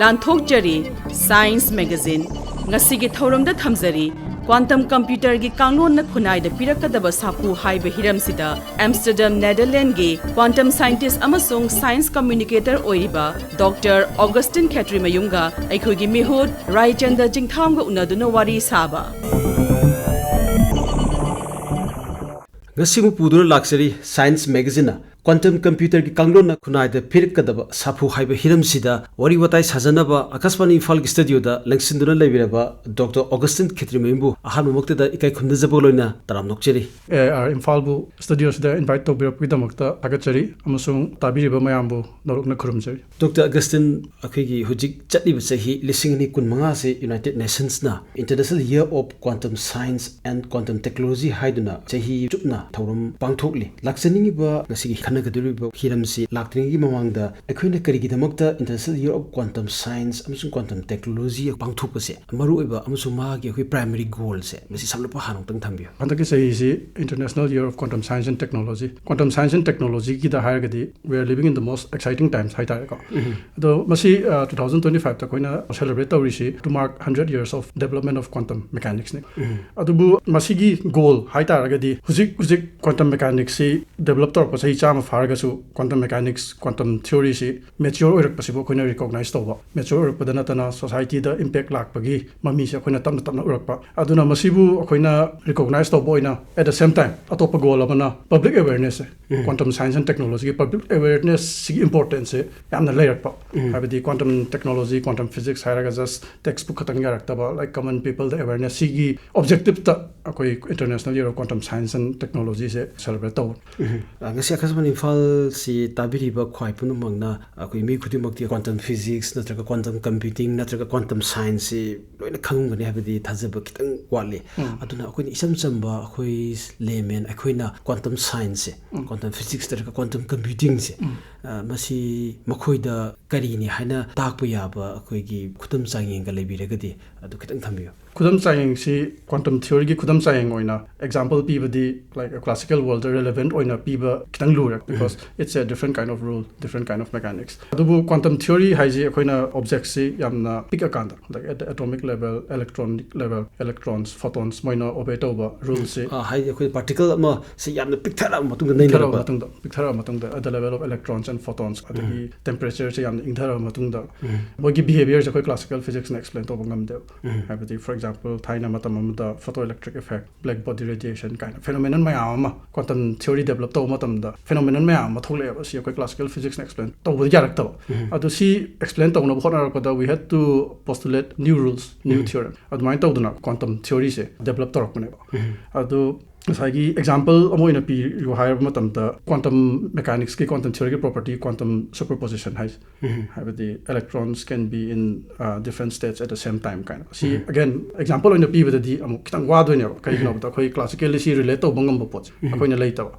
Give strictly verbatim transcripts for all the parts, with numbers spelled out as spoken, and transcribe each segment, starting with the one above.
ꯂꯥꯟꯊꯣꯛꯆꯔꯤ science magazine. ꯉꯁꯤꯒꯤ ꯊꯧꯔꯝꯗ ꯊꯝꯖꯔꯤ, ꯀ꯭ꯋꯥꯟꯇꯝ ꯀꯝꯄ꯭ꯌꯨꯇꯔꯒꯤ ꯀꯥꯡꯂꯣꯟꯅ ꯈꯨꯟꯅꯥꯏꯗ ꯄꯤꯔꯛꯀꯗꯕ ꯁꯥꯐꯨ ꯍꯥꯏꯕ ꯍꯤꯔꯝꯁꯤꯗ ꯑꯦꯝꯁꯇꯔꯗꯝ ꯅꯦꯗꯔꯂꯦꯟꯗꯒꯤ ꯀ꯭ꯋꯥꯟꯇꯝ ꯁꯥꯏꯟꯇꯤꯁ ꯑꯃꯁꯨꯡ ꯁꯥꯏꯟꯁ ꯀꯝꯃ꯭ꯌꯨꯅꯤꯀꯦꯇꯔ ꯑꯣꯏꯔꯤꯕ ꯗꯣꯛꯇꯔ ꯑꯣꯒꯁꯇꯤꯟ ꯈꯦꯇ꯭ꯔꯤꯃꯌꯨꯝꯒ ꯑꯩꯈꯣꯏꯒꯤ ꯃꯤꯍꯨꯠ ꯔꯥꯏꯆꯟꯗ ꯆꯤꯡꯊꯥꯝꯒ ꯎꯅꯗꯨꯅ ꯋꯥꯔꯤ ꯁꯥꯕ꯫ ꯉꯁꯤꯃꯨꯛ ꯄꯨꯗꯨꯅ ꯂꯥꯛꯆꯔꯤ ꯁꯥꯏꯟꯁ ꯃꯦꯒꯥꯖꯤꯟꯅ ꯀ꯭ꯋꯥꯟꯇꯝ ꯀꯝꯄ꯭ꯌꯨꯇꯔꯒꯤ ꯀꯥꯡꯂꯣꯟꯅ ꯈꯨꯟꯅꯥꯏꯗ ꯄꯤꯔꯛꯀꯗꯕ ꯁꯥꯐꯨ ꯍꯥꯏꯕ ꯍꯤꯔꯝꯁꯤꯗ ꯋꯥꯔꯤ ꯋꯥꯇꯥꯏ ꯁꯥꯖꯅꯕ ꯑꯀꯥꯁꯕꯥꯅꯤ ꯏꯝꯐꯥꯜꯒꯤ ꯁ꯭ꯇꯨꯗꯤꯑꯣꯗ ꯂꯦꯡꯁꯤꯟꯗꯨꯅ ꯂꯩꯕꯤꯔꯕ ꯗꯣꯛꯇꯔ ꯑꯣꯒꯁꯇꯤꯟ ꯈꯦꯇ꯭ꯔꯤꯃꯌꯨꯝꯕꯨ ꯑꯍꯥꯟꯕꯃꯛꯇꯗ ꯏꯀꯥꯏ ꯈꯨꯝꯅꯖꯕꯒ ꯂꯣꯏꯅ ꯇꯔꯥꯝꯅ ꯑꯣꯛꯆꯔꯤ꯫ ꯑꯦ ꯑꯥꯔ ꯏꯝꯐꯥꯜꯕꯨ ꯁ꯭ꯇꯨꯗꯤꯑꯣꯁꯤꯗ ꯏꯟꯚꯥꯏꯠ ꯇꯧꯕꯤꯔꯛꯄꯒꯤꯗꯃꯛꯇ ꯊꯥꯒꯠꯆꯔꯤ ꯑꯃꯁꯨꯡ ꯇꯥꯕꯤꯔꯤꯕ ꯃꯌꯥꯝꯕꯨ ꯅꯧꯔꯛꯅ ꯈꯨꯔꯨꯝꯖꯔꯤ꯫ ꯗꯣꯛꯇꯔ ꯑꯒꯁꯇꯤꯟ, ꯑꯩꯈꯣꯏꯒꯤ ꯍꯧꯖꯤꯛ ꯆꯠꯂꯤꯕ ꯆꯍꯤ ꯂꯤꯁꯤꯡ ꯑꯅꯤ ꯀꯨꯟꯃꯉꯥꯁꯤ United Nationsꯅ International Year of Quantum Science and Quantum Technology ꯍꯥꯏꯗꯨꯅ ꯆꯍꯤ ꯆꯨꯞꯅ ꯊꯧꯔꯝ ꯄꯥꯡꯊꯣꯛꯂꯤ꯫ ꯂꯥꯛꯆꯅꯤꯡꯉꯤꯕ ꯉꯁꯤꯒꯤ ꯈꯟꯅꯒꯗꯧꯔꯤꯕ ꯍꯤꯔꯝꯁꯤ ꯂꯥꯛꯇ꯭ꯔꯤꯉꯩꯒꯤ ꯃꯃꯥꯡꯗ ꯑꯩꯈꯣꯏꯅ ꯀꯔꯤꯒꯤꯗꯃꯛꯇ International Year of Quantum Science ꯑꯃꯁꯨꯡ Quantum Technology ꯄꯥꯡꯊꯣꯛꯄꯁꯦ ꯃꯔꯨꯑꯣꯏꯕ ꯑꯃꯁꯨꯡ ꯃꯥꯒꯤ ꯑꯩꯈꯣꯏ primary goalꯁꯦ ꯃꯁꯤ ꯁꯝꯂꯞꯄ ꯍꯥꯟꯅ ꯑꯃꯨꯛꯇꯪ ꯊꯝꯕꯤꯌꯨ꯫ ꯍꯟꯗꯛꯀꯤ ꯆꯍꯤꯁꯤ International Year of Quantum Science and Technology, Quantum Science and Technologyꯒꯤꯗ ꯍꯥꯏꯔꯒꯗꯤ we are living in the most exciting times ꯍꯥꯏꯇꯥꯔꯦꯀꯣ꯫ ꯑꯗꯣ ꯃꯁꯤ two thousand twenty fiveꯇ ꯑꯩꯈꯣꯏꯅ celebrate ꯇꯧꯔꯤꯁꯤ to mark hundred years of development of quantum mechanicesꯅꯤ꯫ ꯑꯗꯨꯕꯨ ꯃꯁꯤꯒꯤ goal ꯍꯥꯏꯇꯥꯔꯒꯗꯤ ꯍꯧꯖꯤꯛ ꯍꯧꯖꯤꯛ quantum mechanicsꯁꯤ develop ꯇꯧꯔꯛꯄ ꯆꯍꯤ ꯆꯥꯝꯃ ꯐꯥꯔꯒꯁꯨ quantum mechanics, quantum theoryꯁꯤ mature ꯑꯣꯏꯔꯛꯄꯁꯤꯕꯨ ꯑꯩꯈꯣꯏꯅ recognize ꯇꯧꯕ, mature ꯑꯣꯏꯔꯛꯄꯗ ꯅꯠꯇꯅ societyꯗ impact ꯂꯥꯛꯄꯒꯤ ꯃꯃꯤꯁꯦ ꯑꯩꯈꯣꯏꯅ ꯇꯞꯅ ꯇꯞꯅ ꯎꯔꯛꯄ꯫ ꯑꯗꯨꯅ ꯃꯁꯤꯕꯨ ꯑꯩꯈꯣꯏꯅ recognize ꯇꯧꯕ ꯑꯣꯏꯅ at the same time ꯑꯇꯣꯞꯄ goal ꯑꯃꯅ public awarenessꯁꯦ, quantum science and technologyꯒꯤ public awarenessꯁꯤꯒꯤ importanceꯁꯦ ꯌꯥꯝꯅ ꯂꯩꯔꯛꯄ꯫ ꯍꯥꯏꯕꯗꯤ quantum technology, quantum physics ꯍꯥꯏꯔꯒ just textbook ꯈꯛꯇꯪ ꯌꯥꯔꯛꯇꯕ, like common peopleꯗ awareness ꯁꯤꯒꯤ objectiveꯇ ꯑꯩꯈꯣꯏ International Year of Quantum Science and Technologyꯁꯦ celebrate ꯇꯧꯕ꯫ ꯎꯝ꯫ ꯑ, ꯉꯁꯤ ꯑꯀꯥꯁꯕꯥꯅꯤ ꯏꯝꯐꯥꯜꯁꯤ ꯇꯥꯕꯤꯔꯤꯕ ꯈ꯭ꯋꯥꯏ ꯄꯨꯝꯅꯃꯛꯅ ꯑꯩꯈꯣꯏ ꯃꯤ ꯈꯨꯗꯤꯡꯃꯛꯇꯤ quantum physics ꯅꯠꯇ꯭ꯔꯒ quantum computing ꯅꯠꯇ꯭ꯔꯒ quantum scienceꯁꯤ ꯂꯣꯏꯅ ꯈꯪꯉꯝꯒꯅꯤ ꯍꯥꯏꯕꯗꯤ ꯊꯥꯖꯕ ꯈꯤꯇꯪ ꯋꯥꯠꯂꯤ꯫ ꯎꯝ꯫ ꯑꯗꯨꯅ ꯑꯩꯈꯣꯏꯅ ꯏꯆꯝ ꯆꯝꯕ ꯑꯩꯈꯣꯏ layman ꯑꯩꯈꯣꯏꯅ quantum scienceꯁꯦ, ꯎꯝ꯫ Quantum physics ꯅꯠꯇ꯭ꯔꯒ quantum computingꯁꯦ, ꯎꯝ꯫ ꯑ, ꯃꯁꯤ ꯃꯈꯣꯏꯗ ꯀꯔꯤꯅꯤ ꯍꯥꯏꯅ ꯇꯥꯛꯄ ꯌꯥꯕ ꯑꯩꯈꯣꯏꯒꯤ ꯈꯨꯗꯝ ꯆꯥꯡꯌꯦꯡꯒ ꯂꯩꯕꯤꯔꯒꯗꯤ ꯑꯗꯨ ꯈꯤꯇꯪ ꯊꯝꯕꯤꯌꯨ꯫ ꯈꯨꯗꯝ ꯆꯥꯡꯌꯦꯡꯁꯤ quantum theoryꯒꯤ ꯈꯨꯗꯝ ꯆꯥꯡꯌꯦꯡ ꯑꯣꯏꯅ example ꯄꯤꯕꯗꯤ, like, classical worldꯇ relevant ꯑꯣꯏꯅ ꯄꯤꯕ ꯈꯤꯇꯪ ꯂꯨꯔꯦ, because it's a different kind of rule, different kind of mechanics. ꯑꯗꯨꯕꯨ quantum theory ꯍꯥꯏꯁꯤ ꯑꯩꯈꯣꯏꯅ objectꯁꯤ ꯌꯥꯝꯅ ꯄꯤꯛꯑꯀꯥꯟꯗ, like, at the atomic level, electronic level, electrons, photons, ꯃꯣꯏꯅ obey ꯇꯧꯕ ruleꯁꯤ ꯑ, ꯍꯥꯏꯗꯤ ꯑꯩꯈꯣꯏ particle ꯑꯃꯁꯤ ꯌꯥꯝꯅ ꯄꯤꯛꯊꯔꯛꯑ ꯃꯇꯨꯡꯗ ꯄꯤꯛꯊꯔꯛꯑꯕ ꯅꯩꯅꯔꯛꯄ ꯃꯇꯨꯡꯗ, ꯄꯤꯛꯊꯔꯛꯑꯕ ꯃꯇꯨꯡꯗ, at the level of electrons and photons, ꯑꯗꯒꯤ temperatureꯁꯦ ꯌꯥꯝꯅ ꯏꯪꯊꯔꯛꯑꯕ ꯃꯇꯨꯡꯗ, ꯃꯣꯏꯒꯤ behaviourꯁꯦ ꯑꯩꯈꯣꯏ classical physicsꯅ explain ꯇꯧꯕ ꯉꯝꯗꯦꯕ. ꯍꯥꯏꯕꯗꯤ, for example, ꯊꯥꯏꯅ ꯃꯇꯝ ꯑꯃꯗ photoelectric effect, black body radiation ꯀꯥꯏꯅ phenomenon ꯃꯌꯥꯝ ꯑꯃ quantum theory develop ꯇꯧꯕ ꯃꯇꯝꯗ phenomenon ꯃꯌꯥꯝ ꯑꯃ ꯊꯣꯛꯂꯛꯑꯦꯕ, ꯁꯤ ꯑꯩꯈꯣꯏ classical physicsꯅ explain ꯇꯧꯕꯗꯤ ꯌꯥꯔꯛꯇꯕ. ꯑꯗꯨ ꯁꯤ explain ꯇꯧꯅꯕ ꯍꯣꯠꯅꯔꯛꯄꯗ we had to postulate new rules, new theorem. ꯑꯗꯨꯃꯥꯏꯅ ꯇꯧꯗꯅ quantum theoryꯁꯦ develop ꯇꯧꯔꯛꯄꯅꯦꯕ. ꯑꯗꯨ ꯉꯁꯥꯏꯒꯤ example ꯑꯃ ꯑꯣꯏꯅ ꯄꯤꯌꯨ ꯍꯥꯏꯔꯕ ꯃꯇꯝꯗ, quantum mechanicsꯀꯤ, quantum theoryꯒꯤ property quantum superposition ꯍꯥꯏꯁꯦ, ꯍꯥꯏꯕꯗꯤ electrons can be in, uh, different states at the same time ꯀꯥꯏꯅ꯫ ꯁꯤ again example ꯑꯣꯏꯅ ꯄꯤꯕꯗꯗꯤ ꯑꯃꯨꯛ ꯈꯤꯇꯪ ꯋꯥꯗꯣꯏꯅꯦꯕ, ꯀꯩꯒꯤꯅꯣ ꯍꯥꯏꯕꯗ ꯑꯩꯈꯣꯏ classicallyꯁꯤ relate ꯇꯧꯕ ꯉꯝꯕ ꯄꯣꯠꯁꯦ ꯑꯩꯈꯣꯏꯅ ꯂꯩꯇꯕ.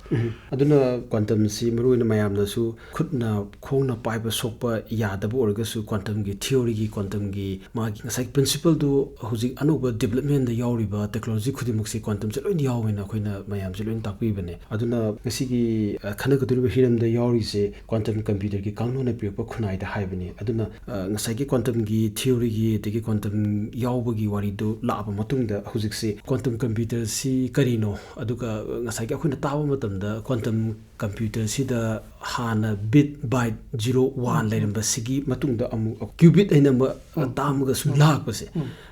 ꯑꯗꯨꯅ quantumꯁꯤ ꯃꯔꯨꯑꯣꯏꯅ ꯃꯌꯥꯝꯅꯁꯨ ꯈꯨꯠꯅ ꯈꯣꯡꯅ ꯄꯥꯏꯕ ꯁꯣꯛꯄ ꯌꯥꯗꯕ ꯑꯣꯏꯔꯒꯁꯨ quantumꯒꯤ theoryꯒꯤ, quantumꯒꯤ ꯃꯥꯒꯤ ꯉꯁꯥꯏ principleꯗꯨ ꯍꯧꯖꯤꯛ ꯑꯅꯧꯕ developmentꯗ ꯌꯥꯎꯔꯤꯕ technology ꯈꯨꯗꯤꯡꯃꯛꯁꯤ quantumꯁꯦ ꯂꯣꯏꯅ ꯌꯥꯎꯋꯦꯅ ꯑꯩꯈꯣꯏꯅ ꯃꯌꯥꯝꯁꯦ ꯂꯣꯏꯅ ꯇꯥꯛꯄꯤꯕꯅꯦ꯫ ꯑꯗꯨꯅ ꯉꯁꯤꯒꯤ, ꯑ, ꯈꯟꯅꯒꯗꯧꯔꯤꯕ ꯍꯤꯔꯝꯗ ꯌꯥꯎꯔꯤꯁꯦ quantum computerꯒꯤ ꯀꯥꯡꯂꯣꯟꯅ ꯄꯤꯔꯛꯄ ꯈꯨꯟꯅꯥꯏꯗ ꯍꯥꯏꯕꯅꯤ꯫ ꯑꯗꯨꯅ, ꯑ, ꯉꯁꯥꯏꯒꯤ quantumꯒꯤ theoryꯒꯤ ꯑꯗꯒꯤ quantum ꯌꯥꯎꯕꯒꯤ ꯋꯥꯔꯤꯗꯨ ꯂꯥꯛꯑꯕ ꯃꯇꯨꯡꯗ ꯍꯧꯖꯤꯛꯁꯤ quantum computerꯁꯤ ꯀꯔꯤꯅꯣ? ꯑꯗꯨꯒ ꯉꯁꯥꯏꯒꯤ ꯑꯩꯈꯣꯏꯅ ꯇꯥꯕ ꯃꯇꯝꯗ quantum computerꯁꯤꯗ ꯍꯥꯟꯅ bit, byte, zero, one ꯂꯩꯔꯝꯕꯁꯤꯒꯤ ꯃꯇꯨꯡꯗ ꯑꯃꯨꯛ qubit ꯍꯥꯏꯅ ꯑꯃ ꯇꯥꯝꯃꯒ ꯁꯨꯝ ꯂꯥꯛꯄꯁꯦ,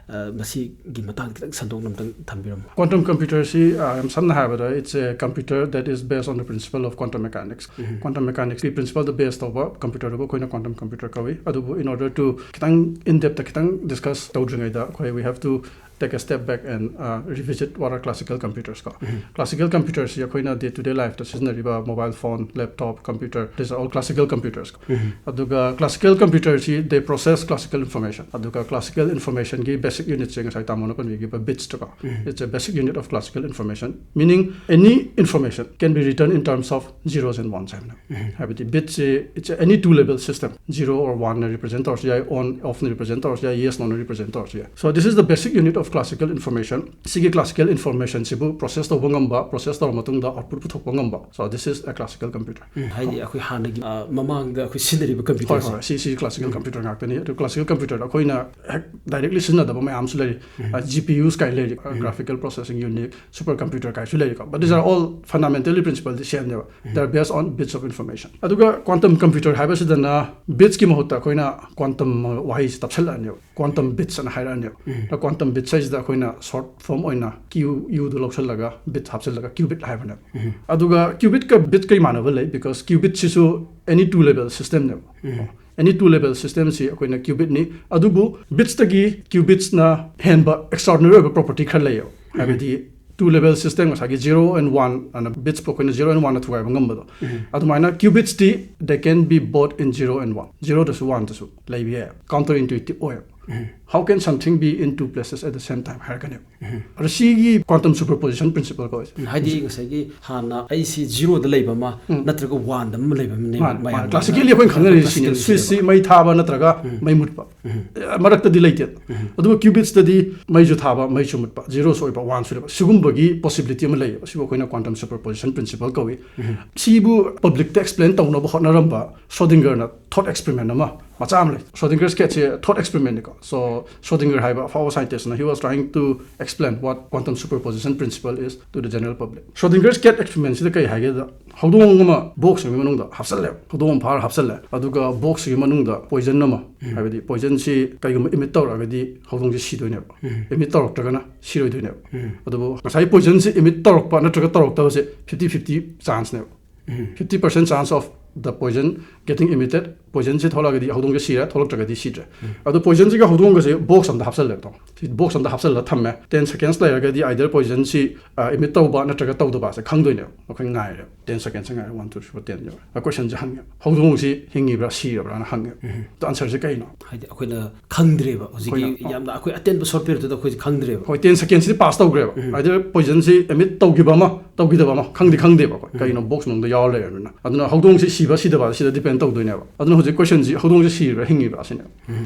ꯑ, ꯃꯁꯤꯒꯤ ꯃꯇꯥꯡꯗ ꯈꯤꯇꯪ ꯁꯟꯗꯣꯛꯅ ꯑꯝꯇꯪ ꯊꯝꯕꯤꯔꯝꯃꯣ꯫ Quantum computerꯁꯤ, ꯑ, ꯌꯥꯝ ꯁꯝꯅ ꯍꯥꯏꯔꯕꯗ, it's a computer that is based on the principle of quantum mechanics. Quantum mechanicsꯀꯤ principleꯗ base ꯇꯧꯕ computerꯗꯨꯕꯨ ꯑꯩꯈꯣꯏꯅ quantum computer ꯀꯧꯏ꯫ ꯑꯗꯨꯕꯨ in order to ꯈꯤꯇꯪ in depthꯇ ꯈꯤꯇꯪ discuss ꯇꯧꯗ꯭ꯔꯤꯉꯩꯗ ꯑꯩꯈꯣꯏ we have to take a step back and, uh, revisit what are classical computers ꯀꯣ꯫ Classical computerꯁꯤ ꯑꯩꯈꯣꯏꯅ day to day lifeꯇ ꯁꯤꯖꯤꯟꯅꯔꯤꯕ mobile phone, laptop, computer, these are all classical computers ꯀꯣ꯫ ꯑꯗꯨꯒ classical computerꯁꯤ they process classical information꯫ ꯑꯗꯨꯒ classical informationꯒꯤ basic unitꯁꯦ ꯉꯁꯥꯏ ꯇꯥꯃꯣꯅ ꯄꯟꯕꯤꯈꯤꯕ bitsꯇ ꯀꯣ꯫ It's a basic unit of classical information, meaning any information can be written in terms of zeros and ones ꯍꯥꯏꯕꯅꯦ꯫ ꯍꯥꯏꯕꯗꯤ bitsꯁꯦ, it's a any two level system, zero or oneꯅ represent ꯇꯧꯔꯁꯨ ꯌꯥꯏ, on, offꯅ represent ꯇꯧꯔꯁꯨ ꯌꯥꯏ, yes, noꯅ represent ꯇꯧꯔꯁꯨ ꯌꯥꯏ꯫ So this is the basic unit of classical information, ꯁꯤꯒꯤ classical information ꯁꯤꯕꯨ process ꯇꯧꯕ ꯉꯝꯕ, process ꯇꯧꯔ ꯃꯇꯨꯡꯗ output ꯄꯨꯊꯣꯛꯄ ꯉꯝꯕ, so this is a classical computer. ꯎꯝ, ꯍꯥꯏꯗꯤ ꯑꯩꯈꯣꯏ ꯍꯥꯟꯅꯒꯤ ꯑ, ꯃꯃꯥꯡꯗ ꯑꯩꯈꯣꯏ ꯁꯤꯖꯤꯟꯅꯔꯤꯕ ꯍꯣꯏ ꯀꯝꯄ꯭ꯌꯨꯇꯔꯁꯦ꯫ ꯍꯣꯏ, ꯁꯤ ꯁꯤ classical computer ꯉꯥꯛꯇꯅꯤ꯫ ꯑꯗꯨ classical computer ꯑꯩꯈꯣꯏꯅ ꯍꯦꯛ directly ꯁꯤꯖꯤꯟꯅꯗꯕ ꯃꯌꯥꯝꯁꯨ ꯂꯩꯔꯤ꯫ ꯑ, G P Us ꯀꯥꯏꯅ ꯂꯩꯔꯤ, graphical processing unit, super computer ꯀꯥꯏꯁꯨ ꯂꯩꯔꯤꯀꯣ, but these are all fundamentally principle D same ꯅꯦꯕ꯫ They are based on bits of information. ꯑꯗꯨꯒ quantum computer ꯍꯥꯏꯕꯁꯤꯗꯅ bits ꯀꯤ ꯃꯍꯨꯠꯇ ꯑꯩꯈꯣꯏꯅ quantum ꯋꯥꯍꯩꯁꯤ ꯇꯞꯁꯜꯂꯛꯑꯅꯦꯕ, quantum bits ꯑꯅ ꯍꯥꯏꯔꯛꯑꯅꯦꯕ꯫ ꯑꯗ quantum bits ꯍꯥꯏꯁꯤꯗ ꯑꯩꯈꯣꯏꯅ short form ꯑꯣꯏꯅ Q U ꯗꯣ ꯂꯧꯁꯜꯂꯒ bit ꯍꯥꯞꯆꯜꯂꯒ qubit ꯍꯥꯏꯕꯅꯦꯕ꯫ ꯑꯗꯨꯒ qubit ꯀ bit ꯀ ꯏꯃꯥꯟꯅꯕ ꯂꯩ, because qubit ꯁꯤꯁꯨ any two level system ꯅꯦꯕ꯫ Any two level system ꯁꯤ ꯑꯩꯈꯣꯏꯅ qubit ꯅꯤ꯫ ꯑꯗꯨꯕꯨ bits ꯇꯒꯤ qubits ꯅ ꯍꯦꯟꯕ extraordinary ꯑꯣꯏꯕ property ꯈꯔ ꯂꯩꯌꯦꯕ꯫ ꯍꯥꯏꯕꯗꯤ two level system, ꯉꯁꯥꯏꯒꯤ zero and one ꯑꯅ bits ꯄꯨ ꯑꯩꯈꯣꯏꯅ zero and one ꯅ ꯊꯨꯒꯥꯏꯕ ꯉꯝꯕꯗꯣ, ꯑꯗꯨꯃꯥꯏꯅ qubits T they can be both in zero and one, zero ꯗꯁꯨ one ꯗꯁꯨ ꯂꯩꯕ ꯌꯥꯏ꯫ Counter intuitive ꯑꯣꯏꯌꯦꯕ꯫ How can something be in two places at the same time ꯍꯥꯏꯔꯛꯀꯅꯦꯕ꯫ ꯑꯗꯣ ꯁꯤꯒꯤ quantum superposition principle ꯀꯧꯋꯦ꯫ ꯎꯝ, ꯍꯥꯏꯗꯤ ꯉꯁꯥꯏꯒꯤ ꯍꯥꯟꯅ ꯑꯩꯁꯤ zero ꯗ ꯂꯩꯕ ꯑꯃ ꯅꯠꯇ꯭ꯔꯒ one ꯗ ꯑꯃ ꯂꯩꯕ ꯑꯃ ꯃꯥꯅꯦ, ꯃꯥꯅꯦ꯫ Classically ꯑꯩꯈꯣꯏꯅ ꯈꯪꯅꯔꯤꯁꯦ ꯁꯤꯅꯦ, switch ꯁꯤ ꯃꯩ ꯊꯥꯕ ꯅꯠꯇ꯭ꯔꯒ ꯃꯩ ꯃꯨꯠꯄ꯫ ꯑ, ꯃꯔꯛꯇꯗꯤ ꯂꯩꯇꯦ꯫ ꯑꯗꯨꯒ qubits ꯇꯗꯤ ꯃꯩꯁꯨ ꯊꯥꯕ, ꯃꯩꯁꯨ ꯃꯨꯠꯄ, zero ꯁꯨ ꯑꯣꯏꯕ, one ꯁꯨ ꯂꯩꯕ, ꯁꯤꯒꯨꯝꯕꯒꯤ possibility ꯑꯃ ꯂꯩꯌꯦꯕ꯫ ꯁꯤꯕꯨ ꯑꯩꯈꯣꯏꯅ quantum superposition principle ꯀꯧꯏ꯫ ꯁꯤꯕꯨ public ꯇ explain ꯇꯧꯅꯕ ꯍꯣꯠꯅꯔꯝꯕ Schrödinger ꯅ thought experiment ꯑꯃ ꯃꯆꯥ ꯑꯃ ꯂꯩ꯫ Schrödinger's cat ꯁꯦ thought experiment ꯅꯤꯀꯣ꯫ So Schrödinger ꯍꯥꯏꯕ ꯑꯐꯥꯎꯕ scientist ꯅ, he was trying to explain what quantum superposition principle is to the general public. Schrödinger's cat experiment ꯁꯤꯗ ꯀꯩ ꯍꯥꯏꯒꯦꯗ, ꯍꯧꯗꯣꯡ ꯑꯃ box ꯑꯃꯒꯤ ꯃꯅꯨꯡꯗ ꯍꯥꯞꯆꯜꯂꯦꯕ꯫ ꯍꯧꯗꯣꯡ ꯑꯃ ꯐꯥꯔ ꯍꯥꯞꯆꯜꯂꯦ꯫ ꯑꯗꯨꯒ box ꯁꯤꯒꯤ ꯃꯅꯨꯡꯗ poison ꯑꯃ, ꯍꯥꯏꯕꯗꯤ poison ꯁꯤ ꯀꯩꯒꯨꯝꯕ emit ꯇꯧꯔꯛꯑꯒꯗꯤ ꯍꯧꯗꯣꯡꯁꯦ ꯁꯤꯗꯣꯏꯅꯦꯕ꯫ Emit ꯇꯧꯔꯛꯇ꯭ꯔꯒꯅ ꯁꯤꯔꯣꯏꯗꯣꯏꯅꯦꯕ꯫ ꯑꯗꯨꯕꯨ ꯉꯁꯥꯏ poison ꯁꯤ emit ꯇꯧꯔꯛꯄ ꯅꯠꯇ꯭ꯔꯒ ꯇꯧꯔꯛꯇꯕꯁꯦ fifty fifty chance ꯅꯦꯕ꯫ Fifty percent chance of the poison getting emitted, poison ꯁꯤ ꯊꯣꯛꯂꯛꯑꯒꯗꯤ ꯍꯧꯗꯣꯡꯁꯦ ꯁꯤꯔꯦ, ꯊꯣꯛꯂꯛꯇ꯭ꯔꯒꯗꯤ ꯁꯤꯗ꯭ꯔꯦ꯫ ꯑꯗꯣ poison ꯁꯤꯒ ꯍꯧꯗꯣꯡꯒꯁꯦ box ꯑꯝꯗ ꯍꯥꯞꯆꯜꯂꯦꯕ꯫ ꯁꯤ box ꯑꯝꯗ ꯍꯥꯞꯆꯜꯂ ꯊꯝꯃꯦ꯫ Ten seconds ꯂꯩꯔꯒꯗꯤ either poison ꯁꯤ emit ꯇꯧꯕ ꯅꯠꯇ꯭ꯔꯒ ꯇꯧꯗꯕꯁꯦ ꯈꯪꯗꯣꯏꯅꯦꯕ꯫ ꯑꯩꯈꯣꯏ ꯉꯥꯏꯔꯦ꯫ Ten seconds ꯉꯥꯏꯔꯦ, one, two, three, four, ten ꯌꯧꯔꯦ꯫ Question ꯁꯦ ꯍꯪꯉꯦ, ꯍꯧꯗꯣꯡꯁꯤ ꯍꯤꯡꯉꯤꯕ꯭ꯔꯥ ꯁꯤꯔꯕ꯭ꯔꯥꯅ ꯍꯪꯉꯦ꯫ ꯑꯗꯣ answer ꯁꯦ ꯀꯩꯅꯣ? ꯍꯥꯏꯗꯤ ꯑꯩꯈꯣꯏꯅ ꯈꯪꯗ꯭ꯔꯦꯕ ꯍꯧꯖꯤꯛꯀꯤ ꯑꯩꯈꯣꯏꯅ, ꯑ, ꯌꯥꯝꯅ ꯑꯩꯈꯣꯏ ꯑꯇꯦꯟꯕ short period ꯇꯨꯗ ꯑꯩꯈꯣꯏꯁꯦ ꯈꯪꯗ꯭ꯔꯦꯕ꯫ ꯍꯣꯏ, ten seconds ꯁꯤꯗꯤ pass ꯇꯧꯈ꯭ꯔꯦꯕ꯫ Either poison ꯁꯤ emit ꯇꯧꯈꯤꯕ ꯑꯃ, ꯇꯧꯈꯤꯗꯕ ꯑꯃ ꯈꯪꯗꯤ ꯈꯪꯗꯦꯕ ꯑꯩꯈꯣꯏ꯫ ꯀꯩꯅꯣ, box ꯃꯅꯨꯡꯗ ꯌꯥꯎꯔ ꯂꯩꯔꯕꯅꯤꯅ꯫ ꯑꯗꯨꯅ ꯍꯧꯗꯣꯡꯁꯤ ꯁꯤꯕ ꯁꯤꯗꯕ ꯁꯤꯗ depend ꯇꯧꯗꯣꯏꯅꯦꯕ꯫ ꯑꯗꯨꯅ ꯍꯧꯖꯤꯛ question ꯁꯤ ꯍꯧꯗꯣꯡꯁꯤ ꯁꯤꯔꯤꯕ꯭ꯔꯥ ꯍꯤꯡꯉꯤꯕ꯭ꯔꯥ ꯁꯤꯅꯦꯕ꯫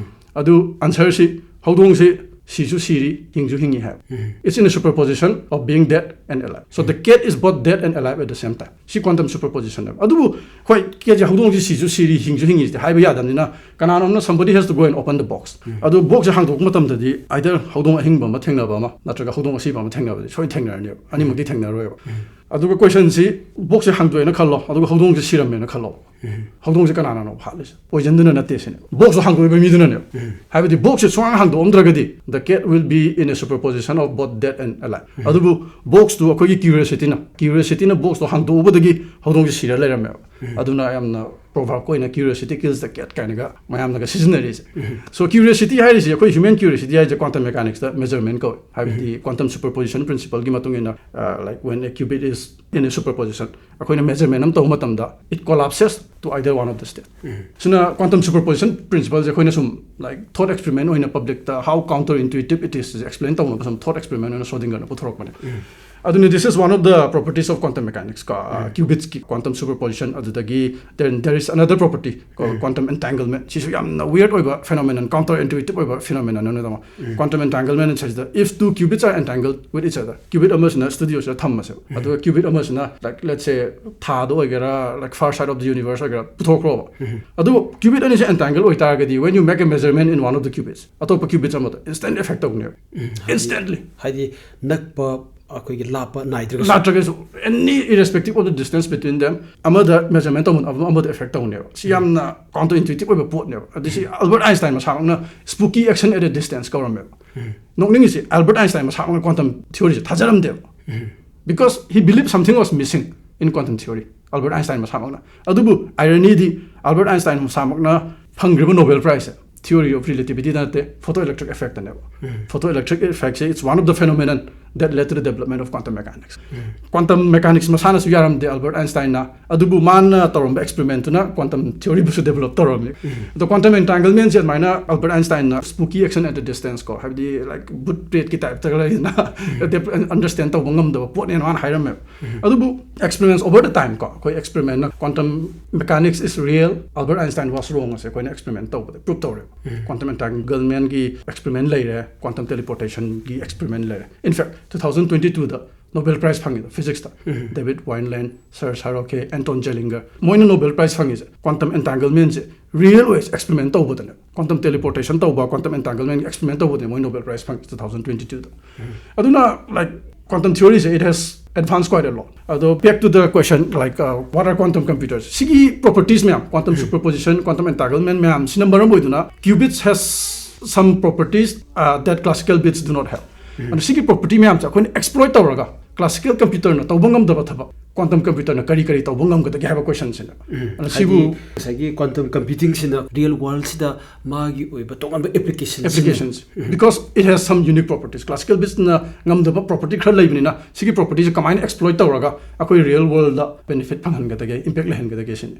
ꯑꯗꯨ answer ꯁꯤ ꯍꯧꯗꯣꯡꯁꯤ ꯁꯤꯁꯨ ꯁꯤꯔꯤ, ꯍꯤꯡꯁꯨ ꯍꯤꯡꯉꯤ ꯍꯥꯏꯕ꯫ It's in a superposition of being dead and alive. So the cat is both dead and alive at the same time. ꯁꯤ quantum superposition ꯅꯦꯕ꯫ ꯑꯗꯨꯕꯨ ꯍꯣꯏ, ꯀꯦꯠꯁꯦ, ꯍꯧꯗꯣꯡꯁꯤ ꯁꯤꯁꯨ ꯁꯤꯔꯤ, ꯍꯤꯡꯁꯨ ꯍꯤꯡꯉꯤꯁꯤꯗꯤ ꯍꯥꯏꯕ ꯌꯥꯗꯕꯅꯤꯅ, ꯀꯅꯥꯅꯣꯝꯅ, somebody has to go and open the box. ꯑꯗꯨ box ꯁꯦ ꯍꯥꯡꯗꯣꯛꯄ ꯃꯇꯝꯗꯗꯤ either ꯍꯧꯗꯣꯡ ꯑꯍꯤꯡꯕ ꯑꯃ ꯊꯦꯡꯅꯕ ꯑꯃ ꯅꯠꯇ꯭ꯔꯒ ꯍꯧꯗꯣꯡ ꯑꯁꯤꯕ ꯑꯃ ꯊꯦꯡꯅꯕꯗꯤ ꯁꯣꯏ ꯊꯦꯡꯅꯔꯅꯦꯕ, ꯑꯅꯤꯃꯛꯇꯤ ꯊꯦꯡꯅꯔꯣꯏꯕ꯫ ꯑꯗꯨꯒ question ꯁꯤ, box ꯁꯦ ꯍꯥꯡꯗꯣꯛꯑꯦꯅ ꯈꯜꯂꯣ, ꯑꯗꯨꯒ ꯍꯧꯗꯣꯡꯁꯦ ꯁꯤꯔꯝꯃꯦꯅ ꯈꯜꯂꯣ꯫ ꯍꯧꯗꯣꯡꯁꯦ ꯀꯅꯥꯅꯅꯣ ꯍꯥꯠꯂꯤꯁꯦ? Poison ꯗꯨꯅ ꯅꯠꯇꯦ ꯁꯤꯅꯦ, box ꯇꯣ ꯍꯥꯡꯗꯣꯛꯏꯕ ꯃꯤꯗꯨꯅꯅꯦꯕ꯫ ꯍꯥꯏꯕꯗꯤ box ꯁꯦ ꯁꯨꯡꯍꯥꯡ ꯍꯥꯡꯗꯣꯛꯑꯝꯗ꯭ꯔꯒꯗꯤ the cat will be in a superposition of both dead and alive. ꯑꯗꯨꯕꯨ box ꯇꯨ ꯑꯩꯈꯣꯏꯒꯤ curiosity ꯅ, curiosity ꯅ box ꯇꯣ ꯍꯥꯡꯗꯣꯛꯎꯕꯗꯒꯤ ꯍꯧꯗꯣꯡꯁꯦ ꯁꯤꯔ ꯂꯩꯔꯝꯃꯦꯕ꯫ ꯑꯗꯨꯅ ꯌꯥꯝꯅ proverb ꯑꯣꯏꯅ "Curiosity kills the cat" ꯀꯥꯏꯅꯒ ꯃꯌꯥꯝꯅꯒ ꯁꯤꯖꯤꯟꯅꯔꯤꯁꯦ꯫ So curiosity ꯍꯥꯏꯔꯤꯁꯦ, ꯑꯩꯈꯣꯏ human curiosity ꯍꯥꯏꯁꯦ quantum mechanics ꯇ measurement ꯀꯧꯏ꯫ ꯍꯥꯏꯕꯗꯤ quantum superposition principle ꯒꯤ ꯃꯇꯨꯡ ꯏꯟꯅ, uh, like when a qubit is in a superposition, ꯑꯩꯈꯣꯏꯅ measurement ꯑꯃ ꯇꯧꯕ ꯃꯇꯝꯗ it collapses to either one of the state. ꯁꯤꯅ quantum superposition principle ꯁꯦ ꯑꯩꯈꯣꯏꯅ ꯁꯨꯝ, like, thought experiment ꯑꯣꯏꯅ public ꯇ how counter intuitive it is explain ꯇꯧꯅꯕ ꯁꯨꯝ thought experiment ꯑꯣꯏꯅ ꯁ꯭ꯔꯣꯗꯤꯡꯒꯔꯅ ꯄꯨꯊꯣꯔꯛꯄꯅꯦ꯫ ꯑꯗꯨꯅ this is one of the properties of quantum mechanics ꯀꯣ, uh, qubits ꯀꯤ quantum superposition꯫ ꯑꯗꯨꯗꯒꯤ then there is another property called quantum entanglement. ꯁꯤꯁꯨ ꯌꯥꯝꯅ weird ꯑꯣꯏꯕ phenomenon, counter intuitive ꯑꯣꯏꯕ phenomenon ꯑꯃꯅꯦ, ꯇꯥꯃꯣ꯫ Quantum entanglement ꯍꯥꯏꯁꯤꯗ, if two qubits are entangled with each other, qubit ꯑꯃꯁꯤꯅ studio ꯁꯤꯗ ꯊꯝꯃꯁꯦꯕ, ꯑꯗꯨꯒ qubit ꯑꯃꯁꯤꯅ, like, let's say, ꯊꯥꯗ ꯑꯣꯏꯒꯦꯔꯥ, like, far side of the universe ꯑꯣꯏꯒꯦꯔꯥ, ꯄꯨꯊꯣꯛꯈ꯭ꯔꯣꯕ꯫ ꯑꯗꯨꯕꯨ qubit ꯑꯅꯤꯁꯦ entangle ꯑꯣꯏꯇꯥꯔꯒꯗꯤ, when you make a measurement in one of the qubits, ꯑꯇꯣꯞꯄ qubits ꯑꯃꯗ instant effect ꯇꯧꯅꯦꯕ꯫ Instantly. ꯍꯥꯏꯗꯤ ꯅꯛꯄ, ꯑꯩꯈꯣꯏꯒꯤ ꯂꯥꯞꯄ ꯅꯥꯏꯗ꯭ꯔꯒꯁꯨ꯫ ꯅꯠꯇ꯭ꯔꯒꯁꯨ, any irrespective of the distance between them, ꯑꯃꯗ measurement ꯇꯧꯕ ꯑꯃ-, ꯑꯃꯗ effect ꯇꯧꯅꯦꯕ꯫ ꯁꯤ ꯌꯥꯝꯅ counter intuitive ꯑꯣꯏꯕ ꯄꯣꯠꯅꯦꯕ꯫ ꯑꯗꯨ ꯁꯤ Albert Einstein ꯃꯁꯥꯃꯛꯅ spooky action at a distance ꯀꯧꯔꯝꯃꯦꯕ꯫ ꯅꯣꯛꯅꯤꯡꯉꯤꯁꯦ, Albert Einstein ꯃꯁꯥꯃꯛꯅ quantum theory say ꯊꯥꯖꯔꯝꯗꯦꯕ, because he believed something was missing in quantum theory, Albert Einstein ꯃꯁꯥꯃꯛꯅ꯫ ꯑꯗꯨꯕꯨ irony D, Albert Einstein ꯃꯁꯥꯃꯛꯅ ꯐꯪꯈ꯭ꯔꯤꯕ Nobel Prize say theory of relativity ꯗ ꯅꯠꯇꯦ, photoelectric effect ꯇꯅꯦꯕ꯫ Photoelectric effect say, it's one of the phenomenon That led to the development of quantum mechanics. Quantum mechanics ꯃꯁꯥꯅꯁꯨ ꯌꯥꯔꯝꯗꯦ Albert ꯑꯥꯏꯟꯁꯇꯥꯏꯟꯅ, ꯑꯗꯨꯕꯨ ꯃꯥꯅ ꯇꯧꯔꯝꯕ experiment ꯇꯨꯅ quantum theory ꯕꯨꯁꯨ develop ꯇꯧꯔꯝꯃꯤ꯫ ꯑꯗꯣ quantum entanglement ꯁꯦ ꯑꯗꯨꯃꯥꯏꯅ Albert ꯑꯥꯏꯟꯁꯇꯥꯏꯟꯅ spooky action at a distance ꯀꯣ, ꯍꯥꯏꯕꯗꯤ like ꯚꯨꯠ ꯄ꯭ꯔꯦꯠꯀꯤ type ꯇꯒ ꯂꯩꯗꯅ understand ꯇꯧꯕ ꯉꯝꯗꯕ ꯄꯣꯠꯅꯦꯅ ꯃꯥꯅ ꯍꯥꯏꯔꯝꯃꯦꯕ꯫ ꯑꯗꯨꯕꯨ experiments over the time ꯀꯣ, ꯑꯩꯈꯣꯏ experiment ꯅ quantum mechanics is real, Albert Einstein was wrong ꯑꯁꯦ ꯑꯩꯈꯣꯏꯅ experiment ꯇꯧꯕꯗ prove ꯇꯧꯔꯦꯕ꯫ Quantum entanglement ꯒꯤ experiment ꯂꯩꯔꯦ, quantum teleportation ꯒꯤ experiment ꯂꯩꯔꯦ꯫ In fact, two thousand twenty two the Nobel Prize ꯐꯪꯉꯤꯗꯣ physics ꯇ, David Wineland, Serge Haraoke, Anton Zeilinger, ꯃꯣꯏꯅ Nobel Prize ꯐꯪꯉꯤꯁꯦ quantum entanglement ꯁꯦ real ꯑꯣꯏ experiment ꯇꯧꯕꯗꯅꯦ꯫ Quantum teleportation ꯇꯧꯕ, quantum entanglement experiment ꯇꯧꯕꯗꯅꯦ ꯃꯣꯏ Nobel Prize ꯐꯪꯉꯤ two thousand twenty two ꯗ꯫ ꯑꯗꯨꯅ like quantum theory say, it has advanced quite a lot. ꯑꯗꯣ back to the question, like, uh, what are quantum computers? ꯁꯤꯒꯤ properties ꯃꯌꯥꯝ, quantum superposition, quantum entanglement ꯃꯌꯥꯝꯁꯤꯅ ꯃꯔꯝ ꯑꯣꯏꯗꯨꯅ qubits has some properties, uh, that classical bits do not have. ꯑꯗꯣ ꯁꯤꯒꯤ property ꯃꯌꯥꯝꯁꯦ ꯑꯩꯈꯣꯏꯅ exploit ꯇꯧꯔꯒ classical computer ꯅ ꯇꯧꯕ ꯉꯝꯗꯕ ꯊꯕꯛ quantum computer ꯅ ꯀꯔꯤ ꯀꯔꯤ ꯇꯧꯕ ꯉꯝꯒꯗꯒꯦ ꯍꯥꯏꯕ question ꯁꯤꯅꯦ꯫ ꯑꯗꯣ ꯁꯤꯕꯨ ꯍꯥꯏꯗꯤ ꯉꯁꯥꯏꯒꯤ quantum computing ꯁꯤꯅ real world ꯁꯤꯗ ꯃꯥꯒꯤ ꯑꯣꯏꯕ ꯇꯣꯉꯥꯟꯕ application applications, because it has some unique properties. Classical bits ꯅ ꯉꯝꯗꯕ property ꯈꯔ ꯂꯩꯕꯅꯤꯅ, ꯁꯤꯒꯤ property ꯁꯦ ꯀꯃꯥꯏꯅ exploit ꯇꯧꯔꯒ ꯑꯩꯈꯣꯏ real world ꯗ benefit ꯐꯪꯍꯟꯒꯗꯒꯦ, impact ꯂꯩꯍꯟꯒꯗꯒꯦ ꯁꯤꯅꯤ꯫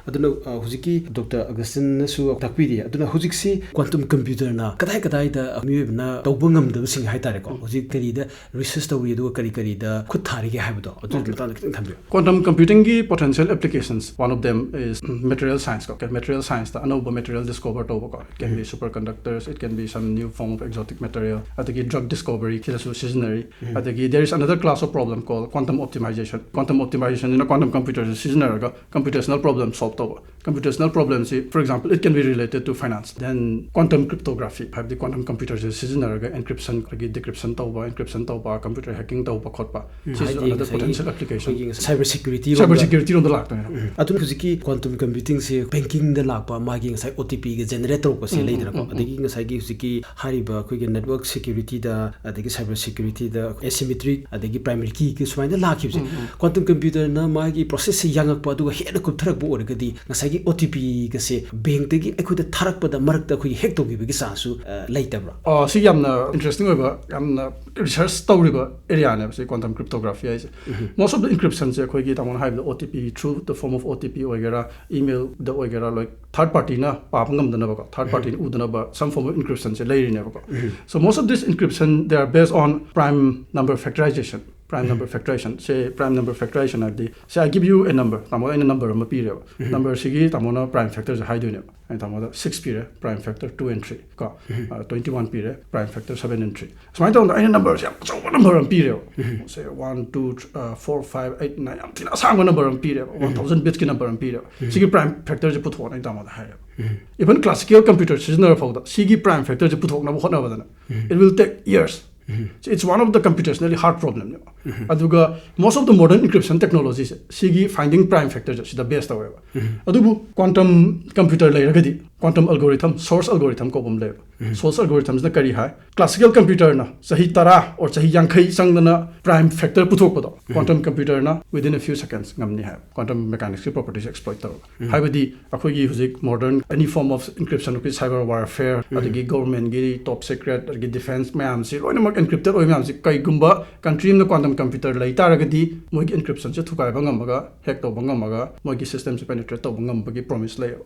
ꯑꯗꯨꯅ, ꯑ, ꯍꯧꯖꯤꯛꯀꯤ Doctor Augustine ꯅꯁꯨ ꯇꯥꯛꯄꯤꯔꯤ꯫ ꯑꯗꯨꯅ ꯍꯧꯖꯤꯛꯁꯤ quantum computer ꯅ ꯀꯗꯥꯏ ꯀꯗꯥꯏꯗ ꯃꯤꯑꯣꯏꯕꯅ ꯇꯧꯕ ꯉꯝꯗꯕꯁꯤꯡ ꯍꯥꯏꯇꯥꯔꯦꯀꯣ, ꯍꯧꯖꯤꯛ ꯀꯔꯤꯗ research ꯇꯧꯔꯤ, ꯑꯗꯨꯒ ꯀꯔꯤ ꯀꯔꯤꯗ ꯈꯨꯠ ꯊꯥꯔꯤꯒꯦ ꯍꯥꯏꯕꯗꯣ, ꯑꯗꯨꯒꯤ ꯃꯇꯥꯡꯗ ꯈꯤꯇꯪ ꯊꯝꯕꯤꯌꯨ꯫ Quantum computing ꯒꯤ potential applications, one of them is material science ꯀꯣ꯫ Material science ꯇ ꯑꯅꯧꯕ material discover ꯇꯧꯕꯀꯣ, it can be superconductors, it can be some new form of exotic material, ꯑꯗꯒꯤ drug discovery ꯁꯤꯗꯁꯨ ꯁꯤꯖꯤꯟꯅꯔꯤ꯫ ꯑꯗꯒꯤ there is another class of problem called quantum optimization. Quantum optimization ꯁꯤꯅ quantum computer ꯁꯦ ꯁꯤꯖꯤꯟꯅꯔꯒ computational problem solve ꯇꯧꯕ꯫ Computational problem ꯁꯤ, for example, it can be related to finance. Then quantum cryptography, ꯍꯥꯏꯕꯗꯤ quantum computer ꯁꯦ ꯁꯤꯖꯤꯟꯅꯔꯒ encryption, ꯑꯗꯒꯤ decryption ꯇꯧꯕ, encryption ꯇꯧꯕ, computer hacking ꯇꯧꯕ ꯈꯣꯠꯄ, ꯁꯤꯁꯨ ꯍꯥꯏꯗꯤ another ꯉꯁꯥꯏꯒꯤ potential application꯫ Cyber security cyber security ꯔꯣꯝꯗ ꯂꯥꯛꯇꯣꯏꯅꯦ꯫ ꯑꯗꯨꯅ ꯍꯧꯖꯤꯛꯀꯤ ꯀ꯭ꯋꯥꯟꯇꯝ ꯀꯝꯄ꯭ꯌꯨꯇꯤꯡꯁꯦ ꯕꯦꯡꯀꯤꯡꯗ ꯂꯥꯛꯄ ꯃꯥꯒꯤ ꯉꯁꯥꯏ ꯑꯣ ꯇꯤ ꯄꯤꯒ ꯖꯦꯅꯔꯦꯠ ꯇꯧꯔꯛꯄꯁꯦ ꯂꯩꯗꯅꯀꯣ, ꯑꯗꯒꯤ ꯉꯁꯥꯏꯒꯤ ꯍꯧꯖꯤꯛꯀꯤ ꯍꯥꯏꯔꯤꯕ ꯑꯩꯈꯣꯏꯒꯤ ꯅꯦꯠꯋꯥꯔꯛ ꯁꯦꯀ꯭ꯌꯨꯔꯤꯇꯤꯗ, ꯑꯗꯒꯤ ꯁꯥꯏꯕꯔ ꯁꯦꯀ꯭ꯌꯨꯔꯤꯇꯤꯗ, ꯑꯦꯁꯤꯃꯦꯇ꯭ꯔꯤꯛ, ꯑꯗꯒꯤ ꯄ꯭ꯔꯥꯏꯃꯔꯤ ꯀꯤꯒꯤ ꯁꯨꯃꯥꯏꯅ ꯂꯥꯛꯈꯤꯕꯁꯦ, ꯀ꯭ꯋꯥꯟꯇꯝ ꯀꯝꯄ꯭ꯌꯨꯇꯔꯅ ꯃꯥꯒꯤ ꯄ꯭ꯔꯣꯁꯦꯁꯁꯦ ꯌꯥꯡꯉꯛꯄ ꯑꯗꯨꯒ ꯍꯦꯟꯅ ꯀꯨꯞꯊꯔꯛꯄ ꯑꯣꯏꯔꯒꯗꯤ ꯉꯁꯥꯏꯒꯤ ꯑꯣ ꯇꯤ ꯄꯤꯒꯁꯦ ꯕꯦꯡꯛꯇꯒꯤ ꯑꯩꯈꯣꯏꯗ ꯊꯥꯔꯛꯄꯗ ꯃꯔꯛꯇ ꯑꯩꯈꯣꯏꯒꯤ ꯍꯦꯛ ꯇꯧꯈꯤꯕꯒꯤ ꯆꯥꯟꯁꯁꯨ ꯂꯩꯇꯕ꯭ꯔꯥ? ꯑ, ꯁꯤ ꯌꯥꯝꯅ ꯏꯟꯇꯔꯦꯁꯇꯤꯡ ꯑꯣꯏꯕ, ꯌꯥꯝꯅ ꯔꯤꯁꯔꯆ ꯇꯧꯔꯤꯕ ꯑꯦꯔꯤꯌꯥꯅꯦꯕ ꯁꯤ ꯀ꯭ꯋꯥꯟꯇꯝ ꯀ꯭ꯔꯤꯞꯇꯣꯒ꯭ꯔꯥꯐꯤ ꯍꯥꯏꯁꯦ꯫ Most of the encryptionꯁꯦ ꯑꯩꯈꯣꯏꯒꯤ ꯇꯥꯃꯣꯅ ꯍꯥꯏꯕꯗ O T P, through the form of O T P ꯑꯣꯏꯒꯦꯔꯥ, ꯏꯃꯦꯜꯗ ꯑꯣꯏꯒꯦꯔꯥ, ꯂꯥꯏꯛ ꯊꯥꯔꯠ ꯄꯥꯔꯇꯤꯅ ꯄꯥꯕ ꯉꯝꯗꯅꯕꯀꯣ, ꯊꯥꯔꯠ ꯄꯥꯔꯇꯤꯅ ꯎꯗꯅꯕ some form of encryptionꯁꯦ ꯂꯩꯔꯤꯅꯦꯕꯀꯣ꯫ So most of this encryption, they are based on prime number factorization. Prime number factorization say, prime number factorization ꯍꯥꯏꯕꯗꯤ, say I give you a number, ꯇꯥꯃꯣ ꯑꯩꯅ number ꯑꯃ ꯄꯤꯔꯦꯕ, ꯅꯝꯕꯔꯁꯤꯒꯤ ꯇꯥꯃꯣꯅ prime ꯐꯦꯛꯇꯔꯁꯦ ꯍꯥꯏꯗꯣꯏꯅꯦꯕ꯫ ꯑꯩꯅ ꯇꯥꯃꯣꯗ six ꯄꯤꯔꯦ, prime factor two and three ꯀꯣ, twenty one ꯄꯤꯔꯦ, prime factor seven and three꯫ ꯁꯨꯃꯥꯏꯅ ꯇꯧꯗꯅ ꯑꯩꯅ ꯅꯝꯕꯔꯁꯦ ꯌꯥꯝ ꯑꯆꯧꯕ ꯅꯝꯕꯔ ꯑꯃ ꯄꯤꯔꯦꯕ꯫ Say one two four five eight nine, ꯌꯥꯝ ꯊꯤꯅ ꯑꯁꯥꯡꯕ ꯅꯝꯕꯔ ꯑꯃ ꯄꯤꯔꯦꯕ, ꯋꯥꯟ ꯊꯥꯎꯖꯟ ꯕꯤꯠꯁꯀꯤ ꯅꯝꯕꯔ ꯑꯃ ꯄꯤꯔꯦꯕ꯫ ꯁꯤꯒꯤ ꯄ꯭ꯔꯥꯏꯝ ꯐꯦꯛꯇꯔꯁꯦ ꯄꯨꯊꯣꯛꯑꯣꯅ ꯑꯩꯅ ꯇꯥꯃꯣꯗ ꯍꯥꯏꯔꯦꯕ꯫ Even classical computer ꯁꯤꯖꯤꯟꯅꯔ ꯐꯥꯎꯗ ꯁꯤꯒꯤ ꯄ꯭ꯔꯥꯏꯝ ꯐꯦꯛꯇꯔꯁꯦ ꯄꯨꯊꯣꯛꯅꯕ ꯍꯣꯠꯅꯕꯗꯅ it will take years. So it's one of the computationally hard problemꯅꯦꯕ꯫ ꯑꯗꯨꯒ most of the modern encryption technologiesꯁꯦ ꯁꯤꯒꯤ finding prime factorꯁꯦ ꯁꯤꯗ ꯕꯦꯁ ꯇꯧꯋꯦꯕ꯫ ꯑꯗꯨꯕꯨ ꯀ꯭ꯋꯥꯟꯇꯝ ꯀꯝꯄ꯭ꯌꯨꯇꯔ ꯂꯩꯔꯒꯗꯤ, quantum algorithm, Shor's algorithm ꯀꯧꯕ ꯑꯃ ꯂꯩꯌꯦꯕ꯫ Shor's algorithmꯁꯤꯅ ꯀꯔꯤ ꯍꯥꯏ? Classical computerꯅ ꯆꯍꯤ ꯇꯔꯥ or ꯆꯍꯤ ꯌꯥꯡꯈꯩ ꯆꯪꯗꯅ ꯄ꯭ꯔꯥꯏꯝ ꯐꯦꯛꯇꯔ ꯄꯨꯊꯣꯛꯄꯗꯣ, quantum computerꯅ within a few seconds ꯉꯝꯅꯤ ꯍꯥꯏꯕ, quantum mechanicsꯀꯤ properties exploit ꯇꯧꯔꯒ꯫ ꯍꯥꯏꯕꯗꯤ ꯑꯩꯈꯣꯏꯒꯤ ꯍꯧꯖꯤꯛ modern any form of encryption, ꯑꯩꯈꯣꯏ cyber warfare, ꯑꯗꯒꯤ governmentꯀꯤ top secret, ꯑꯗꯒꯤ defense ꯃꯌꯥꯝꯁꯤ ꯂꯣꯏꯅꯃꯛ encrypted ꯑꯣꯏꯕ ꯃꯌꯥꯝꯁꯤ, ꯀꯩꯒꯨꯝꯕ country ꯑꯃꯅ quantum computer ꯂꯩ ꯇꯥꯔꯒꯗꯤ ꯃꯣꯏꯒꯤ encryptionꯁꯦ ꯊꯨꯒꯥꯏꯕ ꯉꯝꯃꯒ, hack ꯇꯧꯕ ꯉꯝꯃꯒ, ꯃꯣꯏꯒꯤ systemꯁꯦ penetrate ꯇꯧꯕ ꯉꯝꯕꯒꯤ promise ꯂꯩꯌꯦꯕ꯫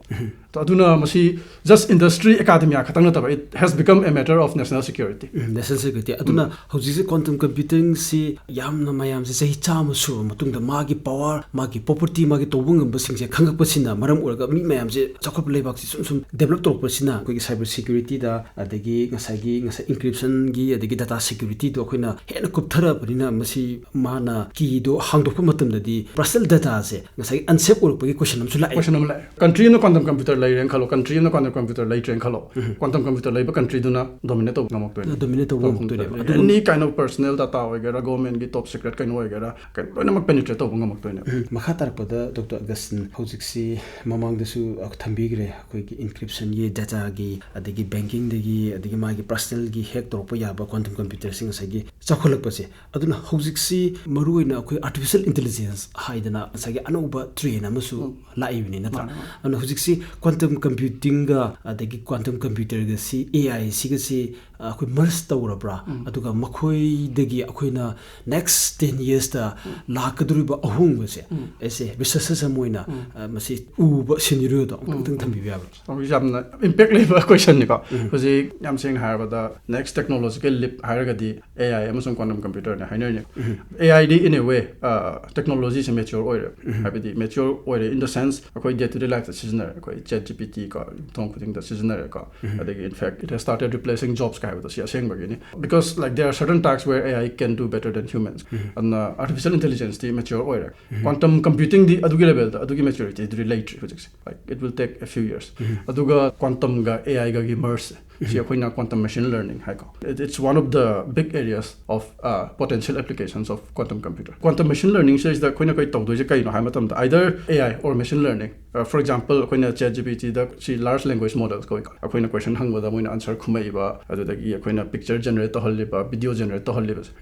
ꯑꯗꯨꯅ ꯃꯁꯤ just industry, academia ꯈꯛꯇꯪ ꯅꯠꯇꯕ, it has become a matter of national security. National security꯫ ꯑꯗꯨꯅ ꯍꯧꯖꯤꯛꯁꯦ quantum computingꯁꯤ ꯌꯥꯝꯅ ꯃꯌꯥꯝꯁꯦ ꯆꯍꯤ ꯆꯥꯝꯃ ꯁꯨꯔꯕ ꯃꯇꯨꯡꯗ ꯃꯥꯒꯤ power, ꯃꯥꯒꯤ property, ꯃꯥꯒꯤ ꯇꯧꯕ ꯉꯝꯕꯁꯤꯡꯁꯦ ꯈꯪꯉꯛꯄꯁꯤꯅ ꯃꯔꯝ ꯑꯣꯏꯔꯒ ꯃꯤ ꯃꯌꯥꯝꯁꯦ, ꯆꯥꯎꯈꯠꯄ ꯂꯩꯕꯥꯛꯁꯤ ꯁꯨꯝ ꯁꯨꯝ develop ꯇꯧꯔꯛꯄꯁꯤꯅ ꯑꯩꯈꯣꯏꯒꯤ cyber securityꯗ, ꯑꯗꯒꯤ ꯉꯁꯥꯏꯒꯤ, ꯉꯁꯥꯏ encryptionꯒꯤ, ꯑꯗꯒꯤ data securityꯗꯣ ꯑꯩꯈꯣꯏꯅ ꯍꯦꯟꯅ ꯀꯨꯞꯊꯔꯛꯑꯕꯅꯤꯅ ꯃꯁꯤ ꯃꯥꯅ keyꯗꯣ ꯍꯥꯡꯗꯣꯛꯄ ꯃꯇꯝꯗꯗꯤ personal dataꯁꯦ ꯉꯁꯥꯏꯒꯤ unsafe ꯑꯣꯏꯔꯛꯄꯒꯤ question ꯑꯃꯁꯨ ꯂꯥꯛꯑꯦ꯫ Question ꯑꯃ ꯂꯥꯛꯑꯦ꯫ Country ꯑꯃꯅ quantum computer ꯂꯩꯔꯦꯅ ꯈꯜꯂꯣ, country ꯀꯟꯇ꯭ꯔꯤ ꯑꯃꯅ ꯀ꯭ꯋꯥꯟꯇꯝ ꯀꯝꯄ꯭ꯌꯨꯇꯔ ꯂꯩꯇ꯭ꯔꯦꯅ ꯈꯜꯂꯣ, ꯀ꯭ꯋꯥꯟꯇꯝ ꯀꯝꯄ꯭ꯌꯨꯇꯔ ꯂꯩꯕ ꯀꯟꯇ꯭ꯔꯤꯗꯨꯅ ꯗꯣꯃꯤꯅꯦꯠ ꯇꯧꯕ ꯉꯝꯃꯛꯇꯣꯏꯅꯦ. ꯗꯣꯃꯤꯅꯦꯠ ꯇꯧꯕ ꯉꯝꯃꯛꯇꯣꯏꯅꯦꯕ. ꯑꯦꯅꯤ ꯀꯥꯏꯟ ꯑꯣꯐ ꯄꯔꯁꯅꯦꯜ ꯗꯥꯇꯥ ꯑꯣꯏꯒꯦꯔꯥ, ꯒꯣꯔꯃꯦꯟꯒꯤ ꯇꯣꯞ ꯁꯤꯀ꯭ꯔꯦꯠ ꯀꯩꯅꯣ ꯑꯣꯏꯒꯦꯔꯥ, ꯀꯩꯅꯣ ꯂꯣꯏꯅꯃꯛ ꯄꯦꯅꯤꯇ꯭ꯔꯦꯠ ꯇꯧꯕ ꯉꯝꯃꯛꯇꯣꯏꯅꯦꯕ. ꯎꯝ, ꯃꯈꯥ ꯇꯥꯔꯛꯄꯗ ꯗꯣꯛꯇꯔ ꯑꯒꯁꯇꯤꯟ, ꯍꯧꯖꯤꯛꯁꯤ ꯃꯃꯥꯡꯗꯁꯨ ꯊꯝꯕꯤꯈ꯭ꯔꯦ, ꯑꯩꯈꯣꯏꯒꯤ ꯏꯟꯀ꯭ꯔꯤꯞꯁꯟꯒꯤ ꯗꯦꯇꯥꯒꯤ, ꯑꯗꯒꯤ ꯕꯦꯡꯀꯤꯡꯗꯒꯤ, ꯑꯗꯒꯤ ꯃꯥꯒꯤ ꯄꯔꯁꯅꯦꯜꯒꯤ ꯍꯦꯛ ꯇꯧꯔꯛꯄ ꯌꯥꯕ ꯀ꯭ꯋꯥꯟꯇꯝ ꯀꯝꯄ꯭ꯌꯨꯇꯔꯁꯤꯡ ꯉꯁꯥꯏꯒꯤ ꯆꯥꯎꯈꯠꯂꯛꯄꯁꯦ, ꯑꯗꯨꯅ ꯍꯧꯖꯤꯛꯁꯤ ꯃꯔꯨꯑꯣꯏꯅ ꯑꯩꯈꯣꯏ ꯑꯥꯔꯇꯤꯐꯤꯁꯤꯌꯦꯜ ꯏꯟꯇꯦꯂꯤꯖꯦꯟꯁ ꯍꯥꯏꯗꯅ ꯉꯁꯥꯏꯒꯤ ꯑꯅꯧꯕ ꯇ꯭ꯔꯦꯟ ꯑꯃꯁꯨ ꯂꯥꯛꯏꯕꯅꯤ, ꯅꯠꯇ꯭ꯔꯥ? ꯃꯥꯅꯦ, ꯃꯥꯅꯦ. ꯑꯗꯨꯅ ꯍꯧꯖꯤꯛꯁꯤ ꯀ꯭ꯋꯥꯟꯇꯝ ꯀꯝꯄ꯭ꯌꯨꯇꯤꯡꯒ ꯑꯗꯒꯤ ꯀ꯭ꯋꯥꯟꯇꯝ ꯀꯝꯄ꯭ꯌꯨꯇꯔꯒꯁꯤ, ꯑꯦ ꯑꯥꯏ ꯁꯤꯒꯁꯤ, ꯑ, ꯑꯩꯈꯣꯏ ꯃꯔꯁ ꯇꯧꯔꯕ꯭ꯔꯥ? ꯑꯗꯨꯒ ꯃꯈꯣꯏꯗꯒꯤ ꯑꯩꯈꯣꯏꯅ ꯅꯦꯛꯁ ꯇꯦꯟ ꯌꯔꯁꯇ ꯂꯥꯛꯀꯗꯧꯔꯤꯕ ꯑꯍꯣꯡꯕꯁꯦ, ꯑꯩꯁꯦ ꯔꯤꯁꯔꯆꯔ ꯑꯃ ꯑꯣꯏꯅ, ꯑ, ꯃꯁꯤ ꯎꯕ ꯁꯤꯅꯦꯔꯤꯑꯣꯗꯣ ꯑꯃꯨꯛꯇꯪ ꯊꯝꯕꯤꯕ ꯌꯥꯕ꯭ꯔꯥ? ꯍꯧꯖꯤꯛ ꯌꯥꯝꯅ ꯏꯝꯄꯦꯛ ꯂꯩꯕ ꯀꯣꯏꯁꯟꯅꯤꯀꯣ. ꯍꯧꯖꯤꯛ ꯌꯥꯝ ꯁꯦꯡꯅ ꯍꯥꯏꯔꯕꯗ, ꯅꯦꯛꯁ ꯇꯦꯛꯅꯣꯂꯣꯖꯤꯀꯦꯜ ꯂꯤꯞ ꯍꯥꯏꯔꯒꯗꯤ ꯑꯦ ꯑꯥꯏ ꯑꯃꯁꯨꯡ ꯀ꯭ꯋꯥꯟꯇꯝ ꯀꯝꯄ꯭ꯌꯨꯇꯔꯅꯦ ꯍꯥꯏꯅꯔꯤꯅꯦ. ꯑꯦ ꯑꯥꯏꯗꯤ in a way, ꯑ, ꯇꯦꯛꯅꯣꯂꯣꯖꯤꯁꯦ ꯃꯦꯆ꯭ꯌꯣꯔ ꯑꯣꯏꯔꯦ. ꯍꯥꯏꯕꯗꯤ ꯃꯦꯆ꯭ꯌꯣꯔ ꯑꯣꯏꯔꯦ in the sense, ꯑꯩꯈꯣꯏ ꯗꯦ ꯇꯨ ꯗꯦ ꯂꯥꯏꯐꯇ ꯁꯤꯖꯤꯟꯅꯔꯦ. ꯑꯩꯈꯣꯏ ꯆꯦꯠ ꯖꯤ ꯄꯤ ꯇꯤ ꯀꯣ, ꯊꯣꯡ ꯈꯨꯗꯤꯡꯗ ꯁꯤꯖꯤꯟꯅꯔꯦꯀꯣ. ꯑꯗꯒꯤ, in fact, it has started replacing jobs ꯀꯥꯏ ꯍꯥꯏꯕꯗꯣ ꯁꯤ ꯑꯁꯦꯡꯕꯒꯤꯅꯤ. Because, like, there are certain tasks where A I can do better than humans. ꯑꯗꯨꯅ artificial intelligence ꯇꯤ ꯃꯦꯆ꯭ꯌꯣꯔ ꯑꯣꯏꯔꯦ. ꯀ꯭ꯋꯥꯟꯇꯝ ꯀꯝꯄ꯭ꯌꯨꯇꯤꯡꯗꯤ ꯑꯗꯨꯒꯤ ꯂꯦꯚꯦꯜꯗ, ꯑꯗꯨꯒꯤ ꯃꯦꯆ꯭ꯌꯣꯔꯤꯇꯤꯗꯨꯗꯤ ꯂꯩꯇ꯭ꯔꯤ ꯍꯧꯖꯤꯛꯁꯦ. Like, it will take a few years. ꯑꯗꯨꯒ ꯀ꯭ꯋꯥꯟꯇꯝꯒ ꯑꯦ ꯑꯥꯏꯒꯒꯤ ꯃꯔꯁ ꯁꯤ ꯑꯩꯈꯣꯏꯅ ꯀ꯭ꯋꯥꯟꯇꯝ ꯃꯦꯁꯤꯟ ꯂꯔꯅꯤꯡ ꯍꯥꯏꯀꯣ. It, it's one of the big areas of, uh, potential applications of quantum computer. Quantum machine learning ꯁꯤꯗꯩꯁꯤꯗ ꯑꯩꯈꯣꯏꯅ ꯀꯩ ꯇꯧꯗꯣꯏꯁꯦ ꯀꯩꯅꯣ ꯍꯥꯏꯕ ꯃꯇꯝꯗ, either A I or machine learning. Uh, for example, ꯑꯩꯈꯣꯏꯅ ꯆꯦꯠ ꯖꯤ ꯄꯤ ꯇꯤꯗ ꯁꯤ large language models ꯀꯧꯏꯀꯣ. ꯑꯩꯈꯣꯏꯅ ꯀꯣꯏꯁꯟ ꯍꯪꯕꯗ ꯃꯣꯏꯅ ꯑꯟꯁꯔ ꯈꯨꯝꯃꯛꯏꯕ, ꯑꯗꯨꯗꯒꯤ ꯑꯩꯈꯣꯏꯅ ꯄꯤꯛꯆꯔ ꯖꯦꯅꯔꯦꯠ ꯇꯧꯍꯜꯂꯤꯕ, ꯚꯤꯗꯤꯑꯣ ꯖꯦꯅꯔꯦꯠ ꯇꯧꯍꯜꯂꯤꯕꯁꯦ.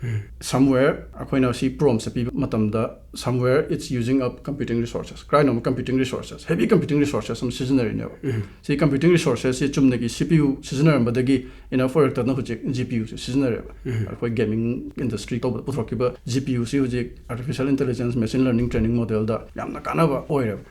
Somewhere ꯑꯩꯈꯣꯏꯅ ꯁꯤ ꯄ꯭ꯔꯣꯝꯁꯦ ꯄꯤꯕ ꯃꯇꯝꯗ, somewhere it's using up computing resources. ꯀꯔꯥꯏꯅꯣ computing resources, heavy computing resources ꯑꯃ ꯁꯤꯖꯤꯟꯅꯔꯤꯅꯦꯕ. ꯁꯤ computing resources ꯁꯤ ꯆꯨꯝꯅꯒꯤ C P U ꯁꯤꯖꯤꯟꯅꯔꯝꯕꯗꯒꯤ enough ꯑꯣꯏꯔꯛꯇꯅ ꯍꯧꯖꯤꯛ G P U ꯁꯦ ꯁꯤꯖꯤꯟꯅꯔꯦꯕ. ꯑꯩꯈꯣꯏ ꯒꯦꯃꯤꯡ ꯏꯟꯗꯁꯇ꯭ꯔꯤ ꯇꯧꯕꯗ ꯄꯨꯊꯣꯔꯛꯈꯤꯕ G P U ꯁꯤ ꯍꯧꯖꯤꯛ artificial intelligence, machine learning training model ꯗ ꯌꯥꯝꯅ ꯀꯥꯟꯅꯕ ꯑꯣꯏꯔꯦꯕ.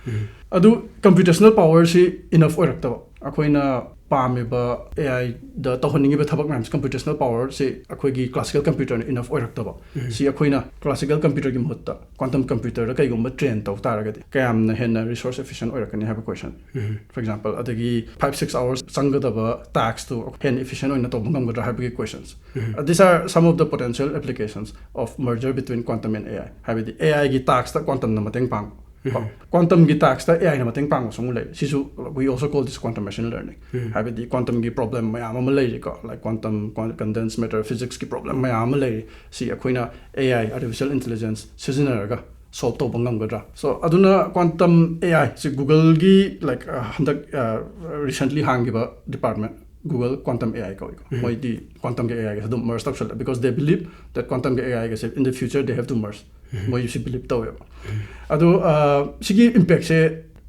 ꯑꯗꯨ computational power ꯁꯤ enough ꯑꯣꯏꯔꯛꯇꯕ, ꯑꯩꯈꯣꯏꯅ ꯄꯥꯝꯃꯤꯕ A I ꯗ ꯇꯧꯍꯟꯅꯤꯡꯉꯤꯕ ꯊꯕꯛ ꯃꯌꯥꯝꯁꯦ computational power ꯁꯤ ꯑꯩꯈꯣꯏꯒꯤ classical computer ꯅ enough ꯑꯣꯏꯔꯛꯇꯕ, ꯁꯤ ꯑꯩꯈꯣꯏꯅ classical computer ꯒꯤ ꯃꯍꯨꯠꯇ quantum computer ꯗ ꯀꯩꯒꯨꯝꯕ train ꯇꯧ ꯇꯥꯔꯒꯗꯤ ꯀꯌꯥꯝꯅ ꯍꯦꯟꯅ resource efficient ꯑꯣꯏꯔꯛꯀꯅꯤ ꯍꯥꯏꯕ question. For example, ꯑꯗꯒꯤ five six hours ꯆꯪꯒꯗꯕ task ꯇꯨ ꯍꯦꯟꯅ efficient ꯑꯣꯏꯅ ꯇꯧꯕ ꯉꯝꯒꯗ꯭ꯔꯥ ꯍꯥꯏꯕꯒꯤ questions. Uh, these are some of the potential applications of merger between quantum and A I. ꯍꯥꯏꯕꯗꯤ A I ꯒꯤ task ꯇ quantum ꯅ ꯃꯇꯦꯡ ꯄꯥꯡꯕ. Quantum ꯒꯤ task ꯇ AI ꯅ ꯃꯇꯦꯡ ꯄꯥꯡꯕꯁꯨ ꯑꯃꯨꯛ ꯂꯩ꯫ ꯁꯤꯁꯨ we also call this quantum machine learning꯫ ꯍꯥꯏꯕꯗꯤ quantum ꯒꯤ problem ꯃꯌꯥꯝ ꯑꯃ ꯂꯩꯔꯤꯀꯣ, like quantum, condensed matter physics ꯀꯤ problem ꯃꯌꯥꯝ ꯑꯃ ꯂꯩꯔꯤ꯫ ꯁꯤ ꯑꯩꯈꯣꯏꯅ AI, artificial intelligence ꯁꯤꯖꯤꯟꯅꯔꯒ solve ꯇꯧꯕ ꯉꯝꯒꯗ꯭ꯔꯥ? So ꯑꯗꯨꯅ quantum AI ꯁꯤ Google ꯒꯤ, like, ꯑ, ꯍꯟꯗꯛ, ꯑ, recently ꯍꯥꯡꯈꯤꯕ department, Google Quantum AI ꯀꯧꯏꯀꯣ꯫ ꯃꯣꯏꯗꯤ quantum ꯒ AI ꯒꯁꯦ ꯑꯗꯨꯝ merge ꯇꯧꯁꯜꯂꯦ, because they believe that quantum ꯒ AI ꯒꯁꯦ in the future they have to merge꯫ ꯃꯣꯏꯁꯤ believe ꯇꯧꯋꯦꯕ꯫ ꯑꯗꯣ, ꯑ, ꯁꯤꯒꯤ impact say,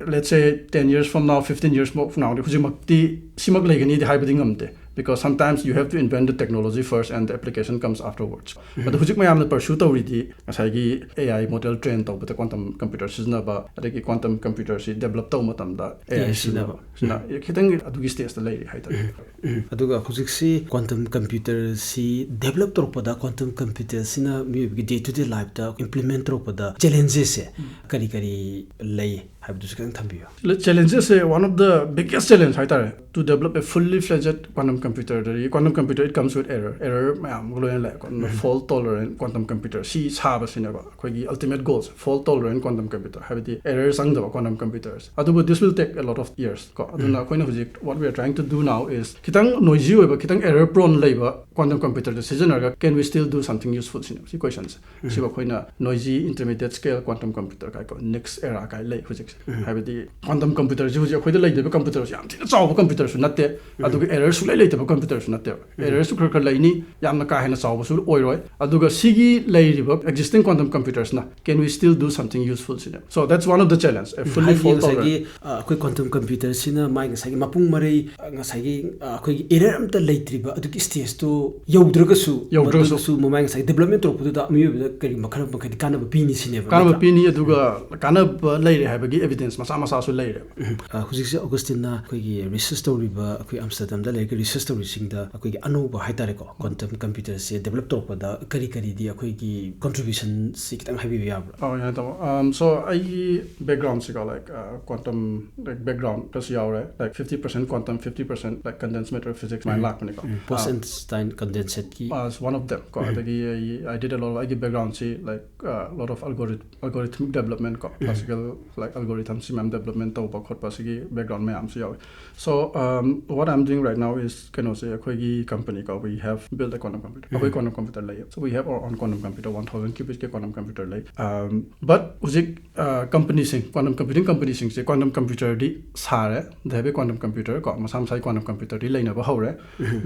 let's say, ten years from now, fifteen years from now ꯗꯤ, ꯍꯧꯖꯤꯛꯃꯛꯇꯤ ꯁꯤꯃꯛ ꯂꯩꯒꯅꯤꯗꯤ ꯍꯥꯏꯕꯗꯤ ꯉꯝꯗꯦ, because sometimes you have to invent the technology first and the application comes afterwards꯫ ꯑꯗꯣ ꯍꯧꯖꯤꯛ ꯃꯌꯥꯝꯅ pursue ꯇꯧꯔꯤꯗꯤ ꯉꯁꯥꯏꯒꯤ AI model train ꯇꯧꯕꯗ quantum computer ꯁꯤꯖꯤꯟꯅꯕ, ꯑꯗꯒꯤ quantum computer ꯁꯤ develop ꯇꯧꯕ ꯃꯇꯝꯗ AI AI ꯁꯤꯖꯤꯟꯅꯕ꯫ ꯁꯤꯖꯤꯟꯅꯕ꯫ ꯁꯤꯅ ꯈꯤꯇꯪ ꯑꯗꯨꯒꯤ stage ꯇ ꯂꯩꯔꯤ ꯍꯥꯏꯇꯥꯔꯦ꯫ ꯎꯝ꯫ ꯑꯗꯨꯒ ꯍꯧꯖꯤꯛꯁꯤ quantum computer ꯁꯤ develop ꯇꯧꯔꯛꯄꯗ, quantum computer ꯁꯤꯅ ꯃꯤꯑꯣꯏꯕꯒꯤ day to day life ꯇ implement ꯇꯧꯔꯛꯄꯗ challenges ꯁꯦ ꯀꯔꯤ ꯀꯔꯤ ꯂꯩ ꯍꯥꯏꯕꯗꯨꯁꯨ ꯈꯤꯇꯪ ꯊꯝꯕꯤꯌꯨ꯫ Challenges say, one of the biggest challenge ꯍꯥꯏꯇꯥꯔꯦ, to develop a fully fledged quantum computer꯫ D quantum computer, it comes with error, error ꯃꯌꯥꯝ ꯑꯃ ꯂꯣꯏꯅ ꯂꯥꯛꯑꯦꯀꯣ꯫ ꯑꯗꯨꯅ fault tolerant quantum computer ꯁꯤ ꯁꯥꯕꯁꯤꯅꯦꯕ ꯑꯩꯈꯣꯏꯒꯤ ultimate goal ꯁꯦ, fault tolerant quantum computer, ꯍꯥꯏꯕꯗꯤ error ꯆꯪꯗꯕ quantum computers꯫ ꯑꯗꯨꯕꯨ this will take a lot of years ꯀꯣ꯫ ꯑꯗꯨꯅ ꯑꯩꯈꯣꯏꯅ ꯍꯧꯖꯤꯛ what we are trying to do now is ꯈꯤꯇꯪ noisy ꯑꯣꯏꯕ, ꯈꯤꯇꯪ error prone ꯂꯩꯕ quantum computer ꯗ ꯁꯤꯖꯤꯟꯅꯔꯒ can we still do something useful ꯁꯤꯅꯦꯕ ꯁꯤ question ꯁꯦ꯫ ꯁꯤꯕꯨ ꯑꯩꯈꯣꯏꯅ noisy intermediate scale quantum computer ꯀꯥꯏꯀꯣ, next era ꯀꯥꯏ ꯂꯩ ꯍꯧꯖꯤꯛꯁꯦ꯫ ꯍꯥꯏꯕꯗꯤ quantum computer ꯁꯤ ꯍꯧꯖꯤꯛ ꯑꯩꯈꯣꯏꯗ ꯂꯩꯗꯣꯏꯕ computer ꯁꯤ ꯌꯥꯝ ꯊꯤꯅ ꯆꯥꯎꯕ computer ꯁꯨ ꯅꯠꯇꯦ, ꯑꯗꯨꯒ error ꯁꯨꯡꯂꯩ ꯂꯩꯇꯕ computer ꯁꯨ ꯅꯠꯇꯦꯕ꯫ Error ꯁꯨ ꯈꯔ ꯈꯔ ꯂꯩꯅꯤ, ꯌꯥꯝꯅ ꯀꯥ ꯍꯦꯟꯅ ꯆꯥꯎꯕꯁꯨ ꯑꯣꯏꯔꯣꯏ꯫ ꯑꯗꯨꯒ ꯁꯤꯒꯤ ꯂꯩꯔꯤꯕ existing quantum computers ꯅ can we still do something useful ꯁꯤꯅꯦꯕ꯫ So that's one of the challenge, a fully ꯍꯥꯏꯗꯤ fault ꯉꯁꯥꯏꯒꯤ, tolerant꯫ ꯑ, ꯑꯩꯈꯣꯏ quantum computer ꯁꯤꯅ ꯃꯥꯒꯤ ꯉꯁꯥꯏꯒꯤ ꯃꯄꯨꯡ ꯃꯔꯩ, ꯑ, ꯉꯁꯥꯏꯒꯤ, ꯑ, ꯑꯩꯈꯣꯏꯒꯤ error ꯑꯝꯇ ꯂꯩꯇ꯭ꯔꯤꯕ ꯑꯗꯨꯒꯤ stage ꯇꯣ ꯌꯧꯗ꯭ꯔꯒꯁꯨ, ꯌꯧꯗ꯭ꯔꯒꯁꯨ꯫ ꯃꯗꯨꯗꯁꯨ ꯃꯃꯥꯏ ꯉꯁꯥꯏꯒꯤ development ꯇꯧꯔꯛꯄꯗꯨꯗ ꯃꯤꯑꯣꯏꯕꯗ ꯀꯔꯤꯒꯨꯝꯕ ꯈꯔ ꯃꯈꯩꯗꯤ ꯀꯥꯟꯅꯕ ꯄꯤꯅꯤ ꯁꯤꯅꯦꯕ, ꯀꯥꯟꯅꯕ ꯅꯠꯇ꯭ꯔꯥ? ꯄꯤꯅꯤ, ꯑꯗꯨꯒ ꯀꯥꯟꯅꯕ ꯂꯩꯔꯦ ꯍꯥꯏꯕꯒꯤ ꯑꯦꯚꯤꯗꯦꯟꯁ ꯃꯆꯥ ꯃꯆꯥꯁꯨ ꯂꯩꯔꯦꯕ꯫ ꯍꯧꯖꯤꯛꯁꯦ ꯑꯣꯒꯁꯇꯤꯟꯅ ꯑꯩꯈꯣꯏꯒꯤ ꯔꯤꯁꯔꯁ ꯇꯧꯔꯤꯕ, ꯑꯩꯈꯣꯏ ꯑꯝꯁꯇꯔꯗꯝꯗ ꯂꯩꯔꯤꯕ ꯔꯤꯁꯔꯁ ꯇꯧꯔꯤꯁꯤꯡꯗ ꯑꯩꯈꯣꯏꯒꯤ ꯑꯅꯧꯕ ꯍꯥꯏꯇꯥꯔꯦꯀꯣ, ꯀ꯭ꯋꯥꯟꯇꯝ ꯀꯝꯄ꯭ꯌꯨꯇꯔꯁꯦ ꯗꯦꯕꯂꯞ ꯇꯧꯔꯛꯄꯗ ꯀꯔꯤ ꯀꯔꯤꯗꯤ ꯑꯩꯈꯣꯏꯒꯤ ꯀꯣꯟꯇ꯭ꯔꯤꯕ꯭ꯌꯨꯁꯟꯁꯤ ꯈꯤꯇꯪ ꯍꯥꯏꯕꯤꯕ ꯌꯥꯕ꯭ꯔꯥ? ꯑꯣ, ꯌꯥꯏ, ꯇꯥꯃꯣ꯫ ꯑꯝ, so, ꯑꯩꯒꯤ ꯕꯦꯛꯒ꯭ꯔꯥꯎꯟꯁꯤꯀꯣ, ꯂꯥꯏꯛ, ꯀ꯭ꯋꯥꯟꯇꯝ, ꯂꯥꯏꯛ, ꯕꯦꯛꯒ꯭ꯔꯥꯎꯟꯗꯁꯨ ꯌꯥꯎꯔꯦ, like, fifty percent quantum, fifty percent, like, condensed matter physics ꯁꯨꯃꯥꯏꯅ ꯂꯥꯛꯄꯅꯤꯀꯣ꯫ ꯄꯣꯁ ꯑꯥꯏꯟꯁꯇꯥꯏꯟ ꯀꯟꯗꯦꯟꯁꯦꯠꯀꯤ꯫ ꯑꯥ, one of them ꯀꯣ꯫ ꯑꯗꯒꯤ ꯑꯩ, I did a lot of, ꯑꯩꯒꯤ ꯕꯦꯛꯒ꯭ꯔꯥꯎꯟꯁꯤ, like, lot of algorithm, algorithmic development ꯀꯣ, classical, like, algorithmꯁꯤ ꯃꯌꯥꯝ ꯗꯦꯕꯂꯞꯃꯦꯟ ꯇꯧꯕ ꯈꯣꯠꯄ, ꯁꯤꯒꯤ ꯕꯦꯛꯒ꯭ꯔꯥꯎꯟ ꯃꯌꯥꯝꯁꯨ ꯌꯥꯎꯋꯤ꯫ So, um, what I'm doing right now is, ꯀꯩꯅꯣꯁꯦ, ꯑꯩꯈꯣꯏꯒꯤ ꯀꯝꯄꯅꯤꯀꯣ, we have built a quantum computer. ꯑꯩꯈꯣꯏ ꯀ꯭ꯋꯥꯟꯇꯝ ꯀꯝꯄ꯭ꯌꯨꯇꯔ ꯂꯩꯌꯦ꯫ So we have our own quantum computer, one thousand qubitsꯀꯤ quantum computer ꯂꯩ꯫ Um, but ꯍꯧꯖꯤꯛ, uh, ꯀꯝꯄꯅꯤꯁꯤꯡ, ꯀ꯭ꯋꯥꯟꯇꯝ ꯀꯝꯄ꯭ꯌꯨꯇꯤꯡ ꯀꯝꯄꯅꯤꯁꯤꯡꯁꯦ ꯀ꯭ꯋꯥꯟꯇꯝ ꯀꯝꯄ꯭ꯌꯨꯇꯔꯗꯤ ꯁꯥꯔꯦ, they have a quantum computer ꯀꯣ, ꯃꯁꯥ ꯃꯁꯥꯒꯤ ꯀ꯭ꯋꯥꯟꯇꯝ ꯀꯝꯄ꯭ꯌꯨꯇꯔꯗꯤ ꯂꯩꯅꯕ ꯍꯧꯔꯦ꯫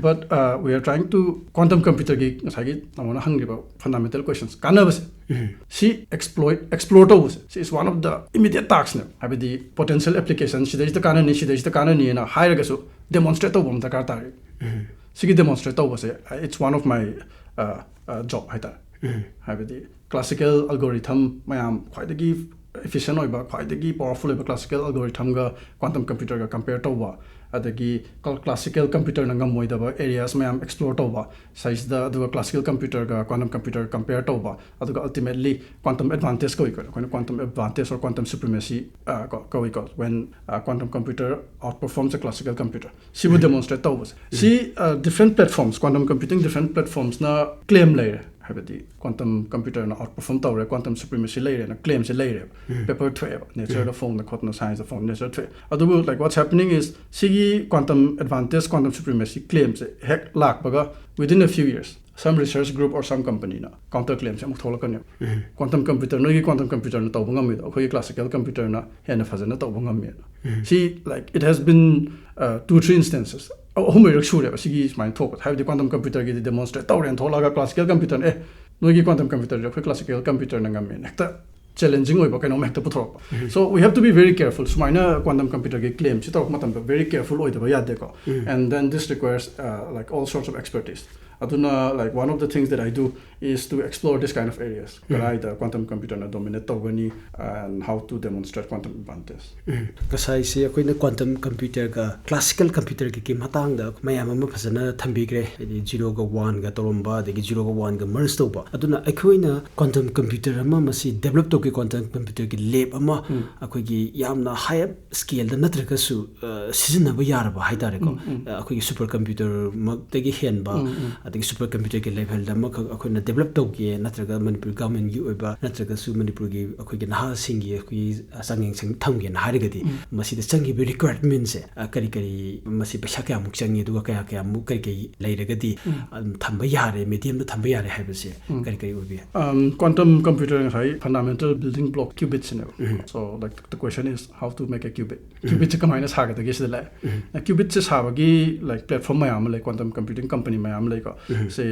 But, uh, we are trying to, quantum ꯀꯝꯄ꯭ꯌꯨꯇꯔꯒꯤ ꯉꯁꯥꯏꯒꯤ ꯅꯉꯣꯟꯗ ꯍꯪꯈꯤꯕ ꯐꯟꯗꯥꯃꯦꯟꯇꯦꯜ ꯀ꯭ꯋꯦꯁꯟꯁ, ꯀꯥꯟꯅꯕꯁꯦ, ꯁꯤ ꯑꯦꯛꯁꯄ꯭ꯂꯣꯏꯠ, ꯑꯦꯛꯁꯄ꯭ꯂꯣꯔ ꯇꯧꯕꯁꯦ, ꯁꯤ is one of the immediate taskꯅꯦ꯫ ꯍꯥꯏꯕꯗꯤ, ꯄꯣꯇꯦꯟꯁꯤꯌꯦꯜ ꯑꯦꯄ꯭ꯂꯤꯀꯦꯁꯟ ꯁꯤꯗꯩꯁꯤꯗ ꯀꯥꯟꯅꯅꯤ, ꯁꯤꯗꯩꯁꯤꯗ ꯀꯥꯟꯅꯅꯤꯅ ꯍꯥꯏꯔꯒꯁꯨ ꯗꯦꯃꯣꯟꯁꯇ꯭ꯔꯦꯠ ꯇꯧꯕ ꯑꯃ ꯗꯔꯀꯥꯔ ꯇꯥꯔꯦ꯫ ꯁꯤꯒꯤ ꯗꯦꯃꯣꯟꯁꯇ꯭ꯔꯦꯠ ꯇꯧꯕꯁꯦ, it's one of my, uh, uh, job ꯍꯥꯏꯇꯥꯔꯦ꯫ ꯍꯥꯏꯕꯗꯤ, ꯀ꯭ꯂꯥꯁꯤꯀꯦꯜ ꯑꯜꯒꯣꯔꯤꯊꯝ ꯃꯌꯥꯝ, ꯈ꯭ꯋꯥꯏꯗꯒꯤ ꯏꯐꯤꯁꯤꯌꯦꯟ ꯑꯣꯏꯕ, ꯈ꯭ꯋꯥꯏꯗꯒꯤ ꯄꯥꯋꯔꯐꯨꯜ ꯑꯣꯏꯕ ꯀ꯭ꯂꯥꯁꯤꯀꯦꯜ ꯑꯜꯒꯣꯔꯤꯊꯝꯒ ꯀ꯭ꯋꯥꯟꯇꯝ ꯀꯝꯄ꯭ꯌꯨꯇꯔꯒ ꯀꯝꯄꯦꯌꯔ ꯇꯧꯕ, ꯑꯗꯒꯤ ꯀ꯭ꯂꯥꯁꯤꯀꯦꯜ ꯀꯝꯄ꯭ꯌꯨꯇꯔꯅ ꯉꯝꯃꯣꯏꯗꯕ ꯑꯦꯔꯤꯌꯥꯁ ꯃꯌꯥꯝ ꯑꯦꯛꯁꯄ꯭ꯂꯣꯔ ꯇꯧꯕ, ꯁꯤꯗꯩꯁꯤꯗ, ꯑꯗꯨꯒ ꯀ꯭ꯂꯥꯁꯤꯀꯦꯜ ꯀꯝꯄ꯭ꯌꯨꯇꯔꯒ ꯀ꯭ꯋꯥꯟꯇꯝ ꯀꯝꯄ꯭ꯌꯨꯇꯔ ꯀꯝꯄꯦꯌꯔ ꯇꯧꯕ, ꯑꯗꯨꯒ ꯑꯜꯇꯤꯃꯦꯠꯂꯤ ꯀ꯭ꯋꯥꯟꯇꯝ ꯑꯦꯗꯚꯥꯟꯇꯦꯖ ꯀꯧꯏꯀꯣ ꯑꯩꯈꯣꯏꯅ, ꯀ꯭ꯋꯥꯟꯇꯝ ꯑꯦꯗꯚꯥꯟꯇꯦꯖ ꯑꯣꯔ ꯀ꯭ꯋꯥꯟꯇꯝ ꯁꯨꯄ꯭ꯔꯤꯃꯦꯁꯤ ꯀꯣ, ꯀꯧꯏꯀꯣ, when, uh, quantum computer outperforms a classical computer, ꯁꯤꯕꯨ ꯗꯦꯃꯣꯟꯁꯇ꯭ꯔꯦꯠ ꯇꯧꯕꯁꯦ꯫ ꯁꯤ, uh, different platforms, quantum computing different platformsꯅ ꯀ꯭ꯂꯦꯝ ꯂꯩꯔꯦ꯫ ꯍꯥꯏꯕꯗꯤ, ꯀ꯭ꯋꯥꯟꯇꯝ ꯀꯝꯄ꯭ꯌꯨꯇꯔꯅ ꯑꯥꯎꯠ ꯄꯔꯐꯣꯔꯝ ꯇꯧꯔꯦ, ꯀ꯭ꯋꯥꯟꯇꯝ ꯁꯨꯄ꯭ꯔꯤꯃꯦꯁꯤ ꯂꯩꯔꯦꯅ ꯀ꯭ꯂꯦꯝꯁꯦ ꯂꯩꯔꯦꯕ꯫ ꯄꯦꯄꯔ ꯊꯣꯛꯑꯦꯕ, ꯅꯦꯆꯔꯗ ꯐꯣꯡꯗꯅ ꯈꯣꯠꯇꯅ, ꯁꯥꯏꯟꯁꯇ ꯐꯣꯡ, ꯅꯦꯆꯔ ꯊꯣꯛꯑꯦ꯫ ꯑꯗꯨꯕꯨ, like, what's happening is, ꯁꯤꯒꯤ ꯀ꯭ꯋꯥꯟꯇꯝ ꯑꯦꯗꯚꯥꯟꯇꯦꯖ, ꯀ꯭ꯋꯥꯟꯇꯝ ꯁꯨꯄ꯭ꯔꯤꯃꯦꯁꯤ ꯀ꯭ꯂꯦꯝꯁꯦ ꯍꯦꯛ ꯂꯥꯛꯄꯒ, within a few years, some research group or some companyꯅ ꯀꯥꯎꯟꯇꯔ ꯀ꯭ꯂꯦꯝꯁꯦ ꯑꯃꯨꯛ ꯊꯣꯛꯂꯛꯀꯅꯦꯕ꯫ ꯀ꯭ꯋꯥꯟꯇꯝ ꯀꯝꯄ꯭ꯌꯨꯇꯔ, ꯅꯣꯏꯒꯤ ꯀ꯭ꯋꯥꯟꯇꯝ ꯀꯝꯄ꯭ꯌꯨꯇꯔꯅ ꯇꯧꯕ ꯉꯝꯃꯤꯗꯣ, ꯑꯩꯈꯣꯏꯒꯤ ꯀ꯭ꯂꯥꯁꯤꯀꯦꯜ ꯀꯝꯄ꯭ꯌꯨꯇꯔꯅ ꯍꯦꯟꯅ ꯐꯖꯅ ꯇꯧꯕ ꯉꯝꯃꯦꯅ꯫ ꯁꯤ, like, it has been, uh, two, three instances, ꯑ-, ꯑꯍꯨꯝ ꯃꯔꯤꯔꯛ ꯁꯨꯔꯦꯕ ꯁꯤꯒꯤ ꯁꯨꯃꯥꯏꯅ ꯊꯣꯛꯄ꯫ ꯍꯥꯏꯕꯗꯤ, ꯀ꯭ꯋꯥꯟꯇꯝ ꯀꯝꯄ꯭ꯌꯨꯇꯔꯒꯤꯗꯤ ꯗꯦꯃꯣꯟꯁꯇ꯭ꯔꯦꯠ ꯇꯧꯔꯦꯅ ꯊꯣꯛꯂꯛꯑꯒ, ꯀ꯭ꯂꯥꯁꯤꯀꯦꯜ ꯀꯝꯄ꯭ꯌꯨꯇꯔꯅ, "ꯑꯦ, ꯅꯣꯏꯒꯤ ꯀ꯭ꯋꯥꯟꯇꯝ ꯀꯝꯄ꯭ꯌꯨꯇꯔꯁꯦ ꯑꯩꯈꯣꯏ ꯀ꯭ꯂꯥꯁꯤꯀꯦꯜ ꯀꯝꯄ꯭ꯌꯨꯇꯔꯅ ꯉꯝꯃꯦꯅ" ꯍꯦꯛꯇ ꯆꯦꯂꯦꯟꯖꯤꯡ ꯑꯣꯏꯕ ꯀꯩꯅꯣꯝ ꯍꯦꯛꯇ ꯄꯨꯊꯣꯔꯛꯄ꯫ So we have to be very careful. ꯁꯨꯃꯥꯏꯅ ꯀ꯭ꯋꯥꯟꯇꯝ ꯀꯝꯄ꯭ꯌꯨꯇꯔꯒꯤ ꯀ꯭ꯂꯦꯝꯁꯤ ꯇꯧꯔꯛꯄ ꯃꯇꯝꯗ very careful ꯑꯣꯏꯗꯕ ꯌꯥꯗꯦꯀꯣ꯫ And then this requires, uh, like, all sorts of expertise. ꯑꯗꯨꯅ, like, one of the things that I do is to explore this kind of areas. ꯀꯗꯥꯏꯗ quantum computerꯅ dominate ꯇꯧꯒꯅꯤ and how to demonstrate quantum advantage. ꯉꯁꯥꯏꯁꯦ ꯑꯩꯈꯣꯏꯅ quantum computerꯒ classical computerꯒꯤ ꯃꯇꯥꯡꯗ ꯃꯌꯥꯝ ꯑꯃ ꯐꯖꯅ ꯊꯝꯕꯤꯈ꯭ꯔꯦ, ꯍꯥꯏꯗꯤ ꯖꯤꯔꯣꯒ ꯋꯥꯟꯒ ꯇꯧꯔꯝꯕ, ꯑꯗꯒꯤ ꯖꯤꯔꯣꯒ ꯋꯥꯟꯒ merge ꯇꯧꯕ꯫ ꯑꯗꯨꯅ ꯑꯩꯈꯣꯏꯅ quantum computer ꯑꯃ ꯃꯁꯤ develop ꯇꯧꯒꯦ, quantum computerꯒꯤ lab ꯑꯃ ꯑꯩꯈꯣꯏꯒꯤ ꯌꯥꯝꯅ high up scaleꯗ ꯅꯠꯇ꯭ꯔꯒꯁꯨ, ꯑ, ꯁꯤꯖꯤꯟꯅꯕ ꯌꯥꯔꯕ ꯍꯥꯏꯇꯥꯔꯦꯀꯣ꯫ ꯑ, ꯑꯩꯈꯣꯏꯒꯤ super computerꯃꯛꯇꯒꯤ ꯍꯦꯟꯕ, ꯑꯗꯒꯤ super computerꯒꯤ levelꯗ ꯑꯃꯈꯛ ꯑꯩꯈꯣꯏꯅ develop ꯇꯧꯒꯦ, ꯅꯠꯇ꯭ꯔꯒ ꯃꯅꯤꯄꯨꯔ governmentꯀꯤ ꯑꯣꯏꯕ, ꯅꯠꯇ꯭ꯔꯒꯁꯨ ꯃꯅꯤꯄꯨꯔꯒꯤ ꯑꯩꯈꯣꯏꯒꯤ ꯅꯍꯥꯁꯤꯡꯒꯤ ꯑꯩꯈꯣꯏꯒꯤ ꯆꯥꯡꯌꯦꯡꯁꯪ ꯊꯝꯒꯦꯅ ꯍꯥꯏꯔꯒꯗꯤ, ꯃꯁꯤꯗ ꯆꯪꯉꯤꯕ requirementꯁꯦ, ꯑ, ꯀꯔꯤ ꯀꯔꯤ, ꯃꯁꯤ ꯄꯩꯁꯥ ꯀꯌꯥꯃꯨꯛ ꯆꯪꯉꯤ, ꯑꯗꯨꯒ ꯀꯌꯥ ꯀꯌꯥꯃꯨꯛ ꯀꯔꯤ ꯀꯔꯤ ꯂꯩꯔꯒꯗꯤ ꯑꯗꯨꯝ ꯊꯝꯕ ꯌꯥꯔꯦ, mediumꯗ ꯊꯝꯕ ꯌꯥꯔꯦ ꯍꯥꯏꯕꯁꯦ ꯀꯔꯤ ꯀꯔꯤ ꯑꯣꯏꯕ ꯌꯥꯏ? Um, quantum computer ꯉꯁꯥꯏ fundamental building block qubitꯁꯤꯅꯦꯕ꯫ So, like, the question is how to make a qubit. Qubitꯁꯦ ꯀꯃꯥꯏꯅ ꯁꯥꯒꯗꯒꯦ ꯁꯤꯗ ꯂꯥꯛꯑꯦ꯫ Qubitꯁꯦ ꯁꯥꯕꯒꯤ, like, platform ꯃꯌꯥꯝ ꯑꯃ ꯂꯩ, quantum computing company ꯃꯌꯥꯝ ꯑꯃ ꯂꯩꯀꯣ꯫ ꯁꯦ,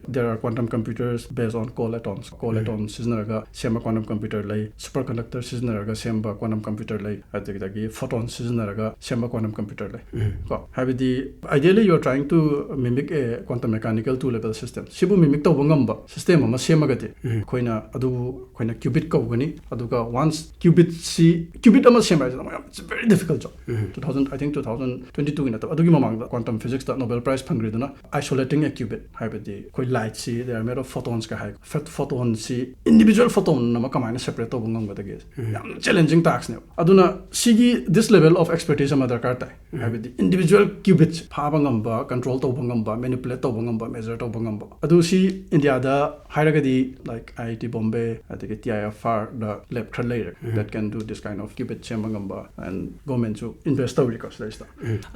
there are quantum computers based on call atoms. Call atom ꯁꯤꯖꯤꯟꯅꯔꯒ ꯁꯦꯝꯕ quantum computer ꯂꯩ, superconductor ꯁꯤꯖꯤꯟꯅꯔꯒ ꯁꯦꯝꯕ quantum computer ꯂꯩ, ꯑꯗꯨꯗꯒꯤ photon ꯁꯤꯖꯤꯟꯅꯔꯒ ꯁꯦꯝꯕ quantum computer ꯂꯩ꯫ ꯀꯣ, ꯍꯥꯏꯕꯗꯤ, ideally you are trying to mimic a quantum mechanical two level system. ꯁꯤꯕꯨ mimic ꯇꯧꯕ ꯉꯝꯕ system ꯑꯃ ꯁꯦꯝꯃꯒꯗꯤ ꯑꯩꯈꯣꯏꯅ ꯑꯗꯨꯕꯨ ꯑꯩꯈꯣꯏꯅ qubit ꯀꯧꯒꯅꯤ꯫ ꯑꯗꯨꯒ once qubitꯁꯤ, qubit ꯑꯃ ꯁꯦꯝꯕ ꯍꯥꯏꯁꯤꯅ ꯌꯥꯝ, it's very difficult job. Two thousand, I think two thousand twenty twoꯒꯤ ꯅꯠꯇꯕ, ꯑꯗꯨꯒꯤ ꯃꯃꯥꯡꯗ quantum physicsꯇ Nobel Prize ꯐꯪꯈ꯭ꯔꯤꯗꯨꯅ isolating a qubit, ꯍꯥꯏꯕꯗꯤ ꯑꯩꯈꯣꯏ lightꯁꯤ, they are made of photonsꯀ high, photonꯁꯤ individual photon ꯑꯃ ꯀꯃꯥꯏꯅ separate ꯇꯧꯕ ꯉꯝꯒꯗꯒꯦ? ꯌꯥꯝ challenging taskꯅꯦꯕ꯫ ꯑꯗꯨꯅ ꯁꯤꯒꯤ, this level of expertise ꯑꯃ ꯗꯔꯀꯥꯔ ꯇꯥꯏ꯫ ꯍꯥꯏꯕꯗꯤ individual qubit ꯐꯥꯕ ꯉꯝꯕ, control ꯇꯧꯕ ꯉꯝꯕ, manipulate ꯇꯧꯕ ꯉꯝꯕ, measure ꯇꯧꯕ ꯉꯝꯕ꯫ ꯑꯗꯨ ꯁꯤ ꯏꯟꯗꯤꯌꯥꯗ ꯍꯥꯏꯔꯒꯗꯤ, like, IIT Bombay, ꯑꯗꯒꯤ TIFRꯗ lab ꯈꯔ ꯂꯩꯔꯦ, that can do this kind of qubit ꯁꯦꯝꯕ ꯉꯝꯕ, and governmentꯁꯨ invest ꯇꯧꯔꯤꯀꯣ ꯁꯤꯗꯩꯁꯤꯗ꯫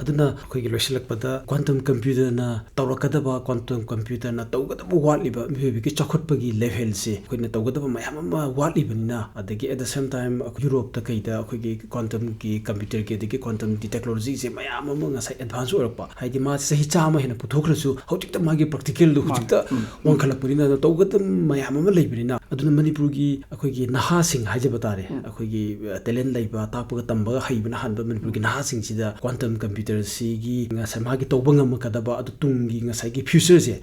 ꯑꯗꯨꯅ ꯑꯩꯈꯣꯏꯒꯤ ꯂꯣꯏꯁꯤꯜꯂꯛꯄꯗ quantum computerꯅ ꯇꯧꯔꯛꯀꯗꯕ, quantum computerꯅ ꯇꯧꯒꯗꯕ ꯋꯥꯠꯂꯤꯕ ꯃꯤꯑꯣꯏꯕꯒꯤ ꯆꯥꯎꯈꯠꯄꯒꯤ levelꯁꯦ ꯑꯩꯈꯣꯏꯅ ꯇꯧꯒꯗꯕ ꯃꯌꯥꯝ ꯑꯃ ꯋꯥꯠꯂꯤꯕꯅꯤꯅ, ꯑꯗꯒꯤ at the same time ꯌꯨꯔꯣꯞꯇ ꯀꯩꯗ ꯑꯩꯈꯣꯏꯒꯤ quantumꯒꯤ computerꯒꯤ ꯑꯗꯒꯤ quantumꯒꯤ technologyꯁꯦ ꯃꯌꯥꯝ ꯑꯃ ꯉꯁꯥꯏ advance ꯑꯣꯏꯔꯛꯄ, ꯍꯥꯏꯗꯤ ꯃꯥꯁꯦ ꯆꯍꯤ ꯆꯥꯝꯃ ꯍꯦꯟꯅ ꯄꯨꯊꯣꯛꯈ꯭ꯔꯁꯨ ꯍꯧꯖꯤꯛꯇ ꯃꯥꯒꯤ practicalꯗꯣ ꯍꯧꯖꯤꯛꯇ ꯋꯥꯡꯈꯠꯂꯛꯄꯅꯤꯅ ꯇꯧꯒꯗꯕ ꯃꯌꯥꯝ ꯑꯃ ꯂꯩꯕꯅꯤꯅ, ꯑꯗꯨꯅ ꯃꯅꯤꯄꯨꯔꯒꯤ ꯑꯩꯈꯣꯏꯒꯤ ꯅꯍꯥꯁꯤꯡ ꯍꯥꯏꯖꯕ ꯇꯥꯔꯦ, ꯑꯩꯈꯣꯏꯒꯤ talent ꯂꯩꯕ, ꯇꯥꯛꯄꯒ ꯇꯝꯕꯒ ꯍꯩꯕꯅ ꯍꯥꯟꯕ ꯃꯅꯤꯄꯨꯔꯒꯤ ꯅꯍꯥꯁꯤꯡꯁꯤꯗ quantum computerꯁꯤꯒꯤ ꯉꯁꯥꯏ ꯃꯥꯒꯤ ꯇꯧꯕ ꯉꯝꯃꯛꯀꯗꯕ, ꯑꯗꯨ ꯇꯨꯡꯒꯤ ꯉꯁꯥꯏꯒꯤ future ꯁꯦ,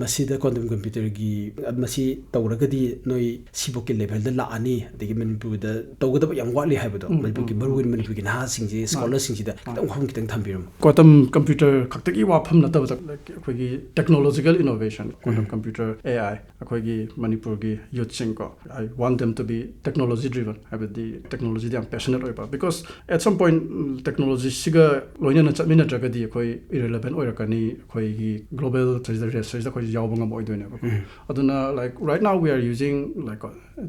ꯃꯁꯤꯗ quantum computerꯒꯤ, ꯃꯁꯤ ꯇꯧꯔꯒꯗꯤ ꯅꯣꯏ ꯁꯤꯕꯣꯛꯀꯤ levelꯗ ꯂꯥꯛꯑꯅꯤ, ꯑꯗꯒꯤ ꯃꯅꯤꯄꯨꯔꯗ ꯇꯧꯒꯗꯕ ꯌꯥꯝ ꯋꯥꯠꯂꯤ ꯍꯥꯏꯕꯗꯣ, ꯎꯝ, ꯃꯅꯤꯄꯨꯔꯒꯤ, ꯎꯝ, ꯃꯔꯨꯑꯣꯏꯅ ꯃꯅꯤꯄꯨꯔꯒꯤ ꯅꯍꯥꯁꯤꯡꯁꯦ, ꯃꯥꯅꯦ, ꯁ꯭ꯀꯣꯂꯔꯁꯤꯡꯁꯤꯗ ꯃꯥꯅꯦ, ꯈꯤꯇꯪ ꯋꯥꯐꯝ ꯈꯤꯇꯪ ꯊꯝꯕꯤꯔꯝꯃꯣ꯫ Quantum computer ꯈꯛꯇꯒꯤ ꯋꯥꯐꯝ ꯅꯠꯇꯕꯗ, like, ꯑꯩꯈꯣꯏꯒꯤ technological innovation, quantum, um, computer, A I, ꯑꯩꯈꯣꯏꯒꯤ ꯃꯅꯤꯄꯨꯔꯒꯤ youthꯁꯤꯡꯀꯣ, I want them to be technology driven, ꯍꯥꯏꯕꯗꯤ technologyꯗ ꯌꯥꯝ passionate ꯑꯣꯏꯕ, because at some point, ꯎꯝ, technologyꯁꯤꯒ ꯂꯣꯏꯅꯅ ꯆꯠꯃꯤꯟꯅꯗ꯭ꯔꯒꯗꯤ ꯑꯩꯈꯣꯏ irrelevant ꯑꯣꯏꯔꯛꯀꯅꯤ, ꯑꯩꯈꯣꯏꯒꯤ global ꯁꯤꯗ race ꯁꯤꯗ ꯑꯩꯈꯣꯏ ꯌꯥꯎꯕ ꯉꯝꯃꯣꯏꯗꯣꯏꯅꯦꯕꯀꯣ꯫ ꯎꯝ꯫ ꯑꯗꯨꯅ, like, right now we are using, like,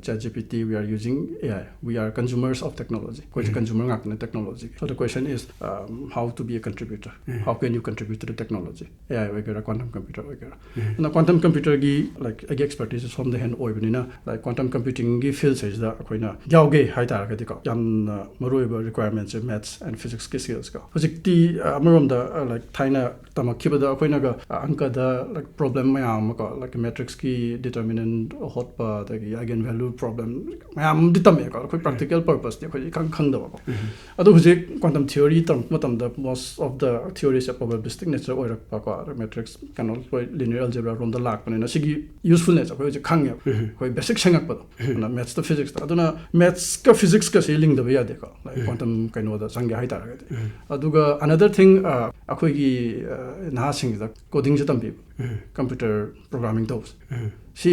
ChatGPT, we are using A I, we are consumers of technology. ꯑꯩꯈꯣꯏꯁꯦ, ꯎꯝ, consumer ꯉꯥꯛꯇꯅꯦ technologyꯒꯤ꯫ So the question is, um, how to be a contributor? Um. How can you contribute to the technology? A I ꯑꯣꯏꯒꯦꯔꯥ, quantum computer ꯑꯣꯏꯒꯦꯔꯥ꯫ ꯎꯝ꯫ ꯑꯗꯨꯅ quantum computerꯒꯤ, like, ꯑꯩꯒꯤ expertise ꯁꯣꯝꯗ ꯍꯦꯟꯅ ꯑꯣꯏꯕꯅꯤꯅ, like, quantum computingꯒꯤ field ꯁꯤꯗ ꯑꯩꯈꯣꯏꯅ ꯌꯥꯎꯒꯦ ꯍꯥꯏ ꯇꯥꯔꯒꯗꯤꯀꯣ, ꯌꯥꯝꯅ ꯃꯔꯨꯑꯣꯏꯕ requirementꯁꯦ maths and physicsꯀꯤ skillsꯀꯣ꯫ ꯍꯧꯖꯤꯛꯇꯤ, ꯑ, ꯑꯃꯔꯣꯝꯗ, ꯑ, like, ꯊꯥꯏꯅ ꯇꯝꯃꯛꯈꯤꯕꯗ ꯑꯩꯈꯣꯏꯅꯒ, ꯑ, ꯑꯪꯀꯗ, like, problem ꯃꯌꯥꯝ ꯑꯃꯀꯣ, like, matrixꯀꯤ determinant ꯍꯣꯠꯄ, ꯑꯗꯒꯤ eigenvalue problem ꯃꯌꯥꯝ ꯑꯃꯗꯤ ꯇꯝꯃꯛꯑꯦꯀꯣ꯫ ꯑꯩꯈꯣꯏ practical purposeꯇꯤ ꯑꯩꯈꯣꯏ ꯏꯈꯪ ꯈꯪꯗꯕꯀꯣ꯫ ꯎꯝ꯫ ꯑꯗꯣ ꯍꯧꯖꯤꯛ quantum theory ꯇꯝꯃꯛꯄ ꯃꯇꯝꯗ most of the theoryꯁꯦ probabilistic nature ꯑꯣꯏꯔꯛꯄꯀꯣ, ꯑꯗ matrix ꯀꯩꯅꯣ, ꯂꯣꯏ linear algebra ꯔꯣꯝꯗ ꯂꯥꯛꯄꯅꯤꯅ ꯁꯤꯒꯤ usefulness ꯑꯩꯈꯣꯏ ꯍꯧꯖꯤꯛ ꯈꯪꯉꯦꯕ꯫ ꯎꯝ꯫ ꯑꯩꯈꯣꯏ basic ꯁꯦꯡꯉꯛꯄꯗꯣ꯫ ꯎꯝ꯫ ꯑꯗꯨꯅ mathsꯇ physicsꯇ꯫ ꯑꯗꯨꯅ mathsꯀ physicsꯀꯁꯤ ꯂꯤꯡꯗꯕ ꯌꯥꯗꯦꯀꯣ, like, ꯎꯝ, quantum ꯀꯩꯅꯣꯗ ꯆꯪꯒꯦ ꯍꯥꯏ ꯇꯥꯔꯒꯗꯤ꯫ ꯎꯝ꯫ ꯑꯗꯨꯒ another thing, ꯑ, ꯑꯩꯈꯣꯏꯒꯤ, ꯑ, ꯅꯍꯥꯁꯤꯡꯁꯤꯗ codingꯁꯦ ꯇꯝꯕꯤꯕ, ꯎꯝ, computer programming ꯇꯧꯕꯁꯦ꯫ ꯎꯝ꯫ ꯁꯤ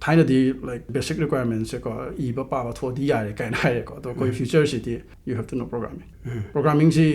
ꯊꯥꯏꯅꯗꯤ, like, basic requirementsꯁꯦꯀꯣ, ꯏꯕ ꯄꯥꯕ ꯊꯣꯛꯑꯗꯤ ꯌꯥꯔꯦ ꯀꯥꯏꯅ ꯍꯥꯏꯔꯦꯀꯣ꯫ ꯑꯗꯣ ꯑꯩꯈꯣꯏ, ꯎꯝ, futureꯁꯤꯗꯤ you have to know programming꯫ ꯎꯝ꯫ Programmingꯁꯤ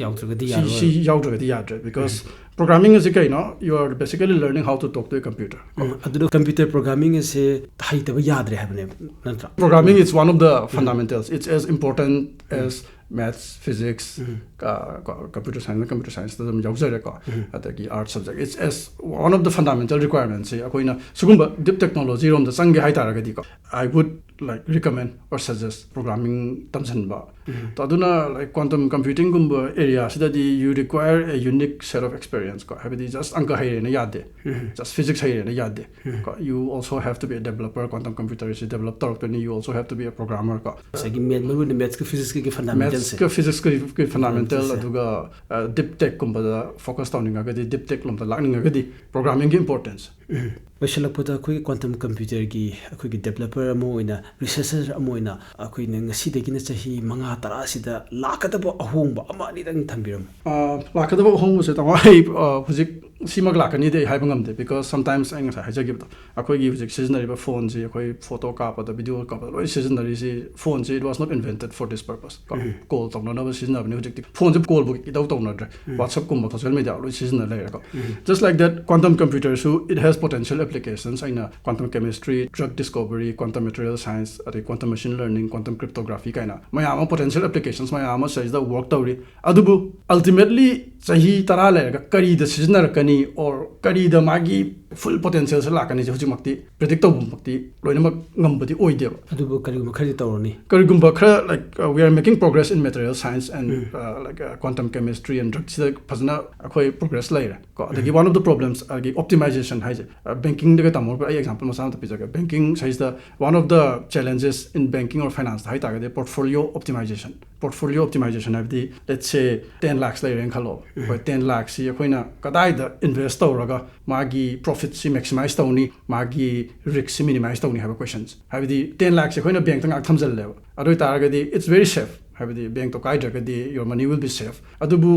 ꯌꯥꯎꯗ꯭ꯔꯒꯗꯤ ꯁꯤ, ꯌꯥꯔꯣꯏ꯫ ꯁꯤ ꯌꯥꯎꯗ꯭ꯔꯒꯗꯤ ꯌꯥꯗ꯭ꯔꯦ, because, ꯎꯝ, programming ꯑꯁꯤ ꯀꯩꯅꯣ? You are basically learning how to talk to a computer꯫ ꯎꯝ, ꯑꯗꯨꯅ computer programming ꯑꯁꯦ ꯍꯩꯇꯕ ꯌꯥꯗ꯭ꯔꯦ ꯍꯥꯏꯕꯅꯦꯕ, ꯅꯠꯇ꯭ꯔꯥ? Programming is one of the, um, fundamentals. It's as important, um, as maths, physics, ꯎꯝ, ꯀ-, ꯀꯣ, computer science, computer scienceꯇ ꯑꯗꯨꯝ ꯌꯥꯎꯖꯔꯦꯀꯣ꯫ ꯎꯝ꯫ ꯑꯗꯒꯤ arts subject, it's as one of the fundamental requirementsꯁꯦ꯫ ꯑꯩꯈꯣꯏꯅ ꯁꯤꯒꯨꯝꯕ deep technologyꯔꯣꯝꯗ ꯆꯪꯒꯦ ꯍꯥꯏ ꯇꯥꯔꯒꯗꯤꯀꯣ, I would, like, recommend or suggest programming ꯇꯝꯁꯤꯟꯕ꯫ ꯎꯝ꯫ ꯑꯗꯨꯅ, like, quantum computing ꯒꯨꯝꯕ area ꯁꯤꯗꯗꯤ you require a unique set of experience ꯀꯣ, ꯍꯥꯏꯕꯗꯤ just ꯑꯪꯀ ꯍꯩꯔꯦꯅ ꯌꯥꯗꯦ, ꯎꯝ꯫ Just physics ꯍꯩꯔꯦꯅ ꯌꯥꯗꯦ ꯎꯝ꯫ ꯀꯣ, you also have to be a developer, quantum computer ꯁꯤ develop ꯇꯧꯔꯛꯇꯣꯏꯅꯤ, you also have to be a programmer ꯀꯣ꯫ ꯉꯁꯥꯏꯒꯤ math, ꯃꯔꯨ ꯑꯣꯏꯅ maths ꯀ physics ꯀꯒꯤ fundamental ꯁꯦ꯫ Maths ꯀ physics ꯀꯒꯤ fundamental, fundamental ꯁꯦ꯫ ꯑꯗꯨꯒ, ꯑ, deep tech ꯀꯨꯝꯕꯗ focus ꯇꯧꯅꯤꯡꯉꯒꯗꯤ, deep tech ꯂꯣꯝꯗ ꯂꯥꯛꯅꯤꯡꯉꯒꯗꯤ programming ꯒꯤ importance꯫ ꯎꯝ꯫ ꯂꯣꯏꯁꯤꯜꯂꯛꯄꯗ ꯑꯩꯈꯣꯏꯒꯤ quantum computer ꯒꯤ ꯑꯩꯈꯣꯏꯒꯤ developer ꯑꯃ ꯑꯣꯏꯅ, researcher ꯑꯃ ꯑꯣꯏꯅ ꯑꯩꯈꯣꯏꯅ ꯉꯁꯤꯗꯒꯤꯅ ꯆꯍꯤ ꯃꯉꯥ ꯇꯔꯥꯁꯤꯗ ꯂꯥꯛꯀꯗꯕ ꯑꯍꯣꯡꯕ ꯑꯃ ꯑꯅꯤꯗꯪ ꯊꯝꯕꯤꯔꯝꯃꯨ꯫ ꯑ, ꯂꯥꯛꯀꯗꯕ ꯑꯍꯣꯡꯕꯁꯦ, ꯇꯥꯃꯣ, ꯑꯩ, ꯑ, ꯍꯧꯖꯤꯛ ꯁꯤꯃꯛ ꯂꯥꯛꯀꯅꯤꯗꯤ ꯑꯩ ꯍꯥꯏꯕ ꯉꯝꯗꯦ, because sometimes ꯑꯩ ꯉꯁꯥꯏ ꯍꯥꯏꯖꯈꯤꯕꯗꯣ, ꯑꯩꯈꯣꯏꯒꯤ ꯍꯧꯖꯤꯛ ꯁꯤꯖꯤꯟꯅꯔꯤꯕ phone ꯁꯤ, ꯑꯩꯈꯣꯏ photo ꯀꯥꯞꯄꯗ, video ꯀꯥꯞꯄꯗ ꯂꯣꯏ ꯁꯤꯖꯤꯟꯅꯔꯤꯁꯤ, phone ꯁꯤ, it was not invented for this purpose ꯀꯣ꯫ ꯎꯝ꯫ Call ꯇꯧꯅꯅꯕ ꯁꯤꯖꯤꯟꯅꯕꯅꯤ꯫ ꯍꯧꯖꯤꯛꯇꯤ phone ꯁꯦ call ꯕꯨ ꯏꯇꯧ ꯇꯧꯅꯗ꯭ꯔꯦ꯫ ꯎꯝ꯫ WhatsApp ꯀꯨꯝꯕ, social media ꯂꯣꯏ ꯁꯤꯖꯤꯟꯅ ꯂꯩꯔꯦꯀꯣ꯫ ꯎꯝ꯫ Just like that, quantum computer ꯁꯨ, it has potential applications꯫ ꯑꯩꯅ quantum chemistry, drug discovery, quantum material science, ꯑꯗꯩ quantum machine learning, quantum cryptography ꯀꯥꯏꯅ ꯃꯌꯥꯝ ꯑꯃ, potential applications ꯃꯌꯥꯝ ꯑꯃ ꯁꯤꯗꯩꯁꯤꯗ work ꯇꯧꯔꯤ꯫ ꯑꯗꯨꯕꯨ ultimately ꯆꯍꯤ ꯇꯔꯥ ꯂꯩꯔꯒ ꯀꯔꯤꯗ ꯁꯤꯖꯤꯟꯅꯔꯛꯀꯅꯤ, or ꯀꯔꯤꯗ ꯃꯥꯒꯤ full potential ꯁꯦ ꯂꯥꯛꯀꯅꯤꯁꯦ ꯍꯧꯖꯤꯛꯃꯛꯇꯤ predict ꯇꯧꯕꯃꯛꯇꯤ ꯂꯣꯏꯅꯃꯛ ꯉꯝꯕꯗꯤ ꯑꯣꯏꯗꯦꯕ꯫ ꯑꯗꯨꯕꯨ ꯀꯔꯤꯒꯨꯝꯕ ꯈꯔꯗꯤ ꯇꯧꯔꯅꯤ꯫ ꯀꯔꯤꯒꯨꯝꯕ ꯈꯔ, like, uh, we are making progress in material science and, um. Uh, like, uh, quantum chemistry and drug ꯁꯤꯗ ꯐꯖꯅ ꯑꯩꯈꯣꯏ progress ꯂꯩꯔꯦ ꯀꯣ꯫ ꯑꯗꯒꯤ ꯎꯝ꯫ One of the problems, ꯑꯗꯒꯤ optimization ꯍꯥꯏꯁꯦ, uh, banking ꯗꯒ ꯇꯝꯃꯨꯔꯒ ꯑꯩ example ꯃꯆꯥ ꯑꯃꯇ ꯄꯤꯖꯒꯦ꯫ Banking ꯁꯤꯗ one of the challenges in banking or finance ꯗ ꯍꯥꯏ ꯇꯥꯔꯒꯗꯤ portfolio optimization꯫ Portfolio optimization ꯍꯥꯏꯕꯗꯤ, let's say, ten lakhs ꯂꯩꯔꯦꯅ ꯈꯜꯂꯣ꯫ ꯎꯝ꯫ ꯑꯩꯈꯣꯏ ten lakhs ꯁꯤ ꯑꯩꯈꯣꯏꯅ ꯀꯗꯥꯏꯗ invest ꯇꯧꯔꯒ ꯃꯥꯒꯤ profit ꯁꯤ maximize ꯇꯧꯅꯤ, ꯃꯥꯒꯤ risk ꯁꯤ minimize ꯇꯧꯅꯤ ꯍꯥꯏꯕ questions꯫ ꯍꯥꯏꯕꯗꯤ ten lakhs ꯁꯤ ꯑꯩꯈꯣꯏꯅ bank ꯇ ꯉꯥꯏꯍꯥꯛ ꯊꯝꯖꯤꯜꯂꯦꯕ꯫ ꯑꯗꯨ ꯑꯣꯏꯇꯥꯔꯒꯗꯤ it's very safe꯫ ꯍꯥꯏꯕꯗꯤ bank to ꯀꯥꯏꯗ꯭ꯔꯒꯗꯤ your money will be safe꯫ ꯑꯗꯨꯕꯨ,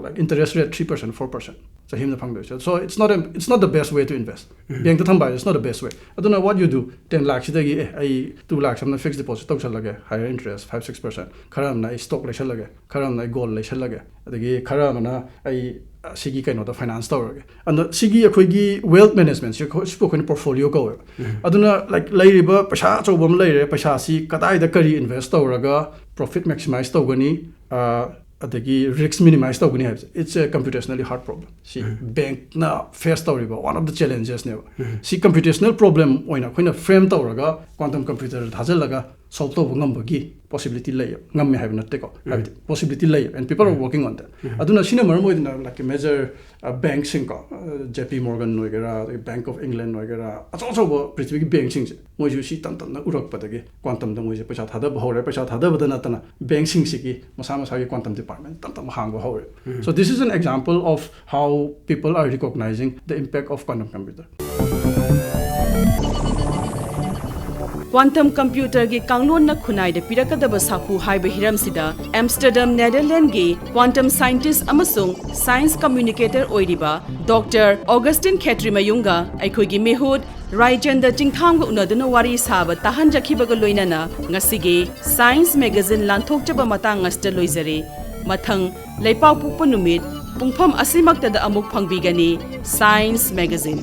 like, interest rate three percent, four percent ꯆꯍꯤ ꯑꯃꯗ ꯐꯪꯗꯣꯏꯁꯦ꯫ So it's not a, it's not the best way to invest꯫ Um. Bank ꯇ ꯊꯝꯕ ꯍꯥꯏꯁꯦ, it's not the best way꯫ ꯑꯗꯨꯅ what you do, ten lakhs ꯁꯤꯗꯒꯤ, "ꯑꯦ, ꯑꯩ two lakhs ꯑꯃꯅ fixed deposit ꯇꯧꯁꯜꯂꯒꯦ, higher interest, five, six percent꯫ ꯈꯔ ꯑꯃꯅ ꯑꯩ stock ꯂꯩꯁꯜꯂꯒꯦ, ꯈꯔ ꯑꯃꯅ ꯑꯩ gold ꯂꯩꯁꯜꯂꯒꯦ, ꯑꯗꯒꯤ ꯈꯔ ꯑꯃꯅ ꯑꯩ, ꯑ, ꯁꯤꯒꯤ ꯀꯩꯅꯣꯗ finance ꯇꯧꯔꯒꯦ"꯫ ꯑꯗꯣ ꯁꯤꯒꯤ ꯑꯩꯈꯣꯏꯒꯤ wealth management ꯁꯤ, ꯑꯩꯈꯣꯏ, ꯁꯤꯕꯨ ꯑꯩꯈꯣꯏꯅ portfolio ꯀꯧꯋꯦꯕ꯫ ꯎꯝ꯫ ꯑꯗꯨꯅ, like, ꯂꯩꯔꯤꯕ ꯄꯩꯁꯥ ꯑꯆꯧꯕ ꯑꯃ ꯂꯩꯔꯦ, ꯄꯩꯁꯥꯁꯤ ꯀꯗꯥꯏꯗ ꯀꯔꯤ invest ꯇꯧꯔꯒ profit maximize ꯇꯧꯒꯅꯤ, ꯑ, ꯑꯗꯒꯤ risk minimize ꯇꯧꯒꯅꯤ ꯍꯥꯏꯕꯁꯦ, it's a computationally hard problem꯫ ꯁꯤ ꯎꯝ꯫ Bank ꯅ face ꯇꯧꯔꯤꯕ one of the challenges ꯅꯦꯕ꯫ ꯎꯝ꯫ ꯁꯤ computational problem ꯑꯣꯏꯅ ꯑꯩꯈꯣꯏꯅ frame ꯇꯧꯔꯒ quantum computer ꯗ ꯊꯥꯖꯤꯜꯂꯒ solve ꯇꯧꯕ ꯉꯝꯕꯒꯤ possibility ꯂꯩꯌꯦꯕ꯫ ꯉꯝꯃꯦ ꯍꯥꯏꯕ ꯅꯠꯇꯦꯀꯣ, ꯍꯥꯏꯕꯗꯤ possibility ꯂꯩꯌꯦꯕ, and people are working on that. ꯑꯗꯨꯅ ꯁꯤꯅ ꯃꯔꯝ ꯑꯣꯏꯗꯅ, like, major, uh, bank ꯁꯤꯡꯀꯣ, uh, J P Morgan ꯑꯣꯏꯒꯦꯔꯥ, ꯑꯗꯒꯤ Bank of England ꯑꯣꯏꯒꯦꯔꯥ, ꯑꯆꯧ ꯑꯆꯧꯕ ꯄ꯭ꯔꯤꯊꯤꯕꯤꯒꯤ bank ꯁꯤꯡꯁꯦ, ꯃꯣꯏꯁꯨ ꯁꯤ ꯇꯞ ꯇꯞꯅ ꯎꯔꯛꯄꯗꯒꯤ quantum ꯗ ꯃꯣꯏꯁꯦ ꯄꯩꯁꯥ ꯊꯥꯗꯕ ꯍꯧꯔꯦ꯫ ꯄꯩꯁꯥ ꯊꯥꯗꯕꯗ ꯅꯠꯇꯅ bank ꯁꯤꯡꯁꯤꯒꯤ ꯃꯁꯥ ꯃꯁꯥꯒꯤ quantum department ꯇꯞ ꯇꯞꯅ ꯍꯥꯡꯕ ꯍꯧꯔꯦ꯫ So this is an example of how people are recognizing the impact of quantum computer. Quantum computer ꯒꯤ ꯀꯥꯡꯂꯣꯟꯅ ꯈꯨꯟꯅꯥꯏꯗ ꯄꯤꯔꯛꯀꯗꯕ ꯁꯥꯐꯨ ꯍꯥꯏꯕ ꯍꯤꯔꯝꯁꯤꯗ Amsterdam, Netherlands ꯒꯤ quantum scientist ꯑꯃꯁꯨꯡ science communicator ꯑꯣꯏꯔꯤꯕ Doctor Augustin Khetrimayungꯒ ꯑꯩꯈꯣꯏꯒꯤ ꯃꯤꯍꯨꯠ ꯔꯥꯏꯆꯟꯗ ꯆꯤꯡꯊꯥꯝꯒ ꯎꯅꯗꯨꯅ ꯋꯥꯔꯤ ꯁꯥꯕ ꯇꯥꯍꯟꯖꯈꯤꯕꯒ ꯂꯣꯏꯅꯅ ꯉꯁꯤꯒꯤ Science Magazine ꯂꯥꯟꯊꯣꯛꯆꯕ ꯃꯇꯥꯡ ꯑꯁꯤꯗ ꯂꯣꯏꯖꯔꯦ꯫ ꯃꯊꯪ ꯂꯩꯄꯥꯛꯄꯣꯛꯄ ꯅꯨꯃꯤꯠ ꯄꯨꯡꯐꯝ ꯑꯁꯤꯃꯛꯇꯗ ꯑꯃꯨꯛ ꯐꯪꯕꯤꯒꯅꯤ Science Magazine꯫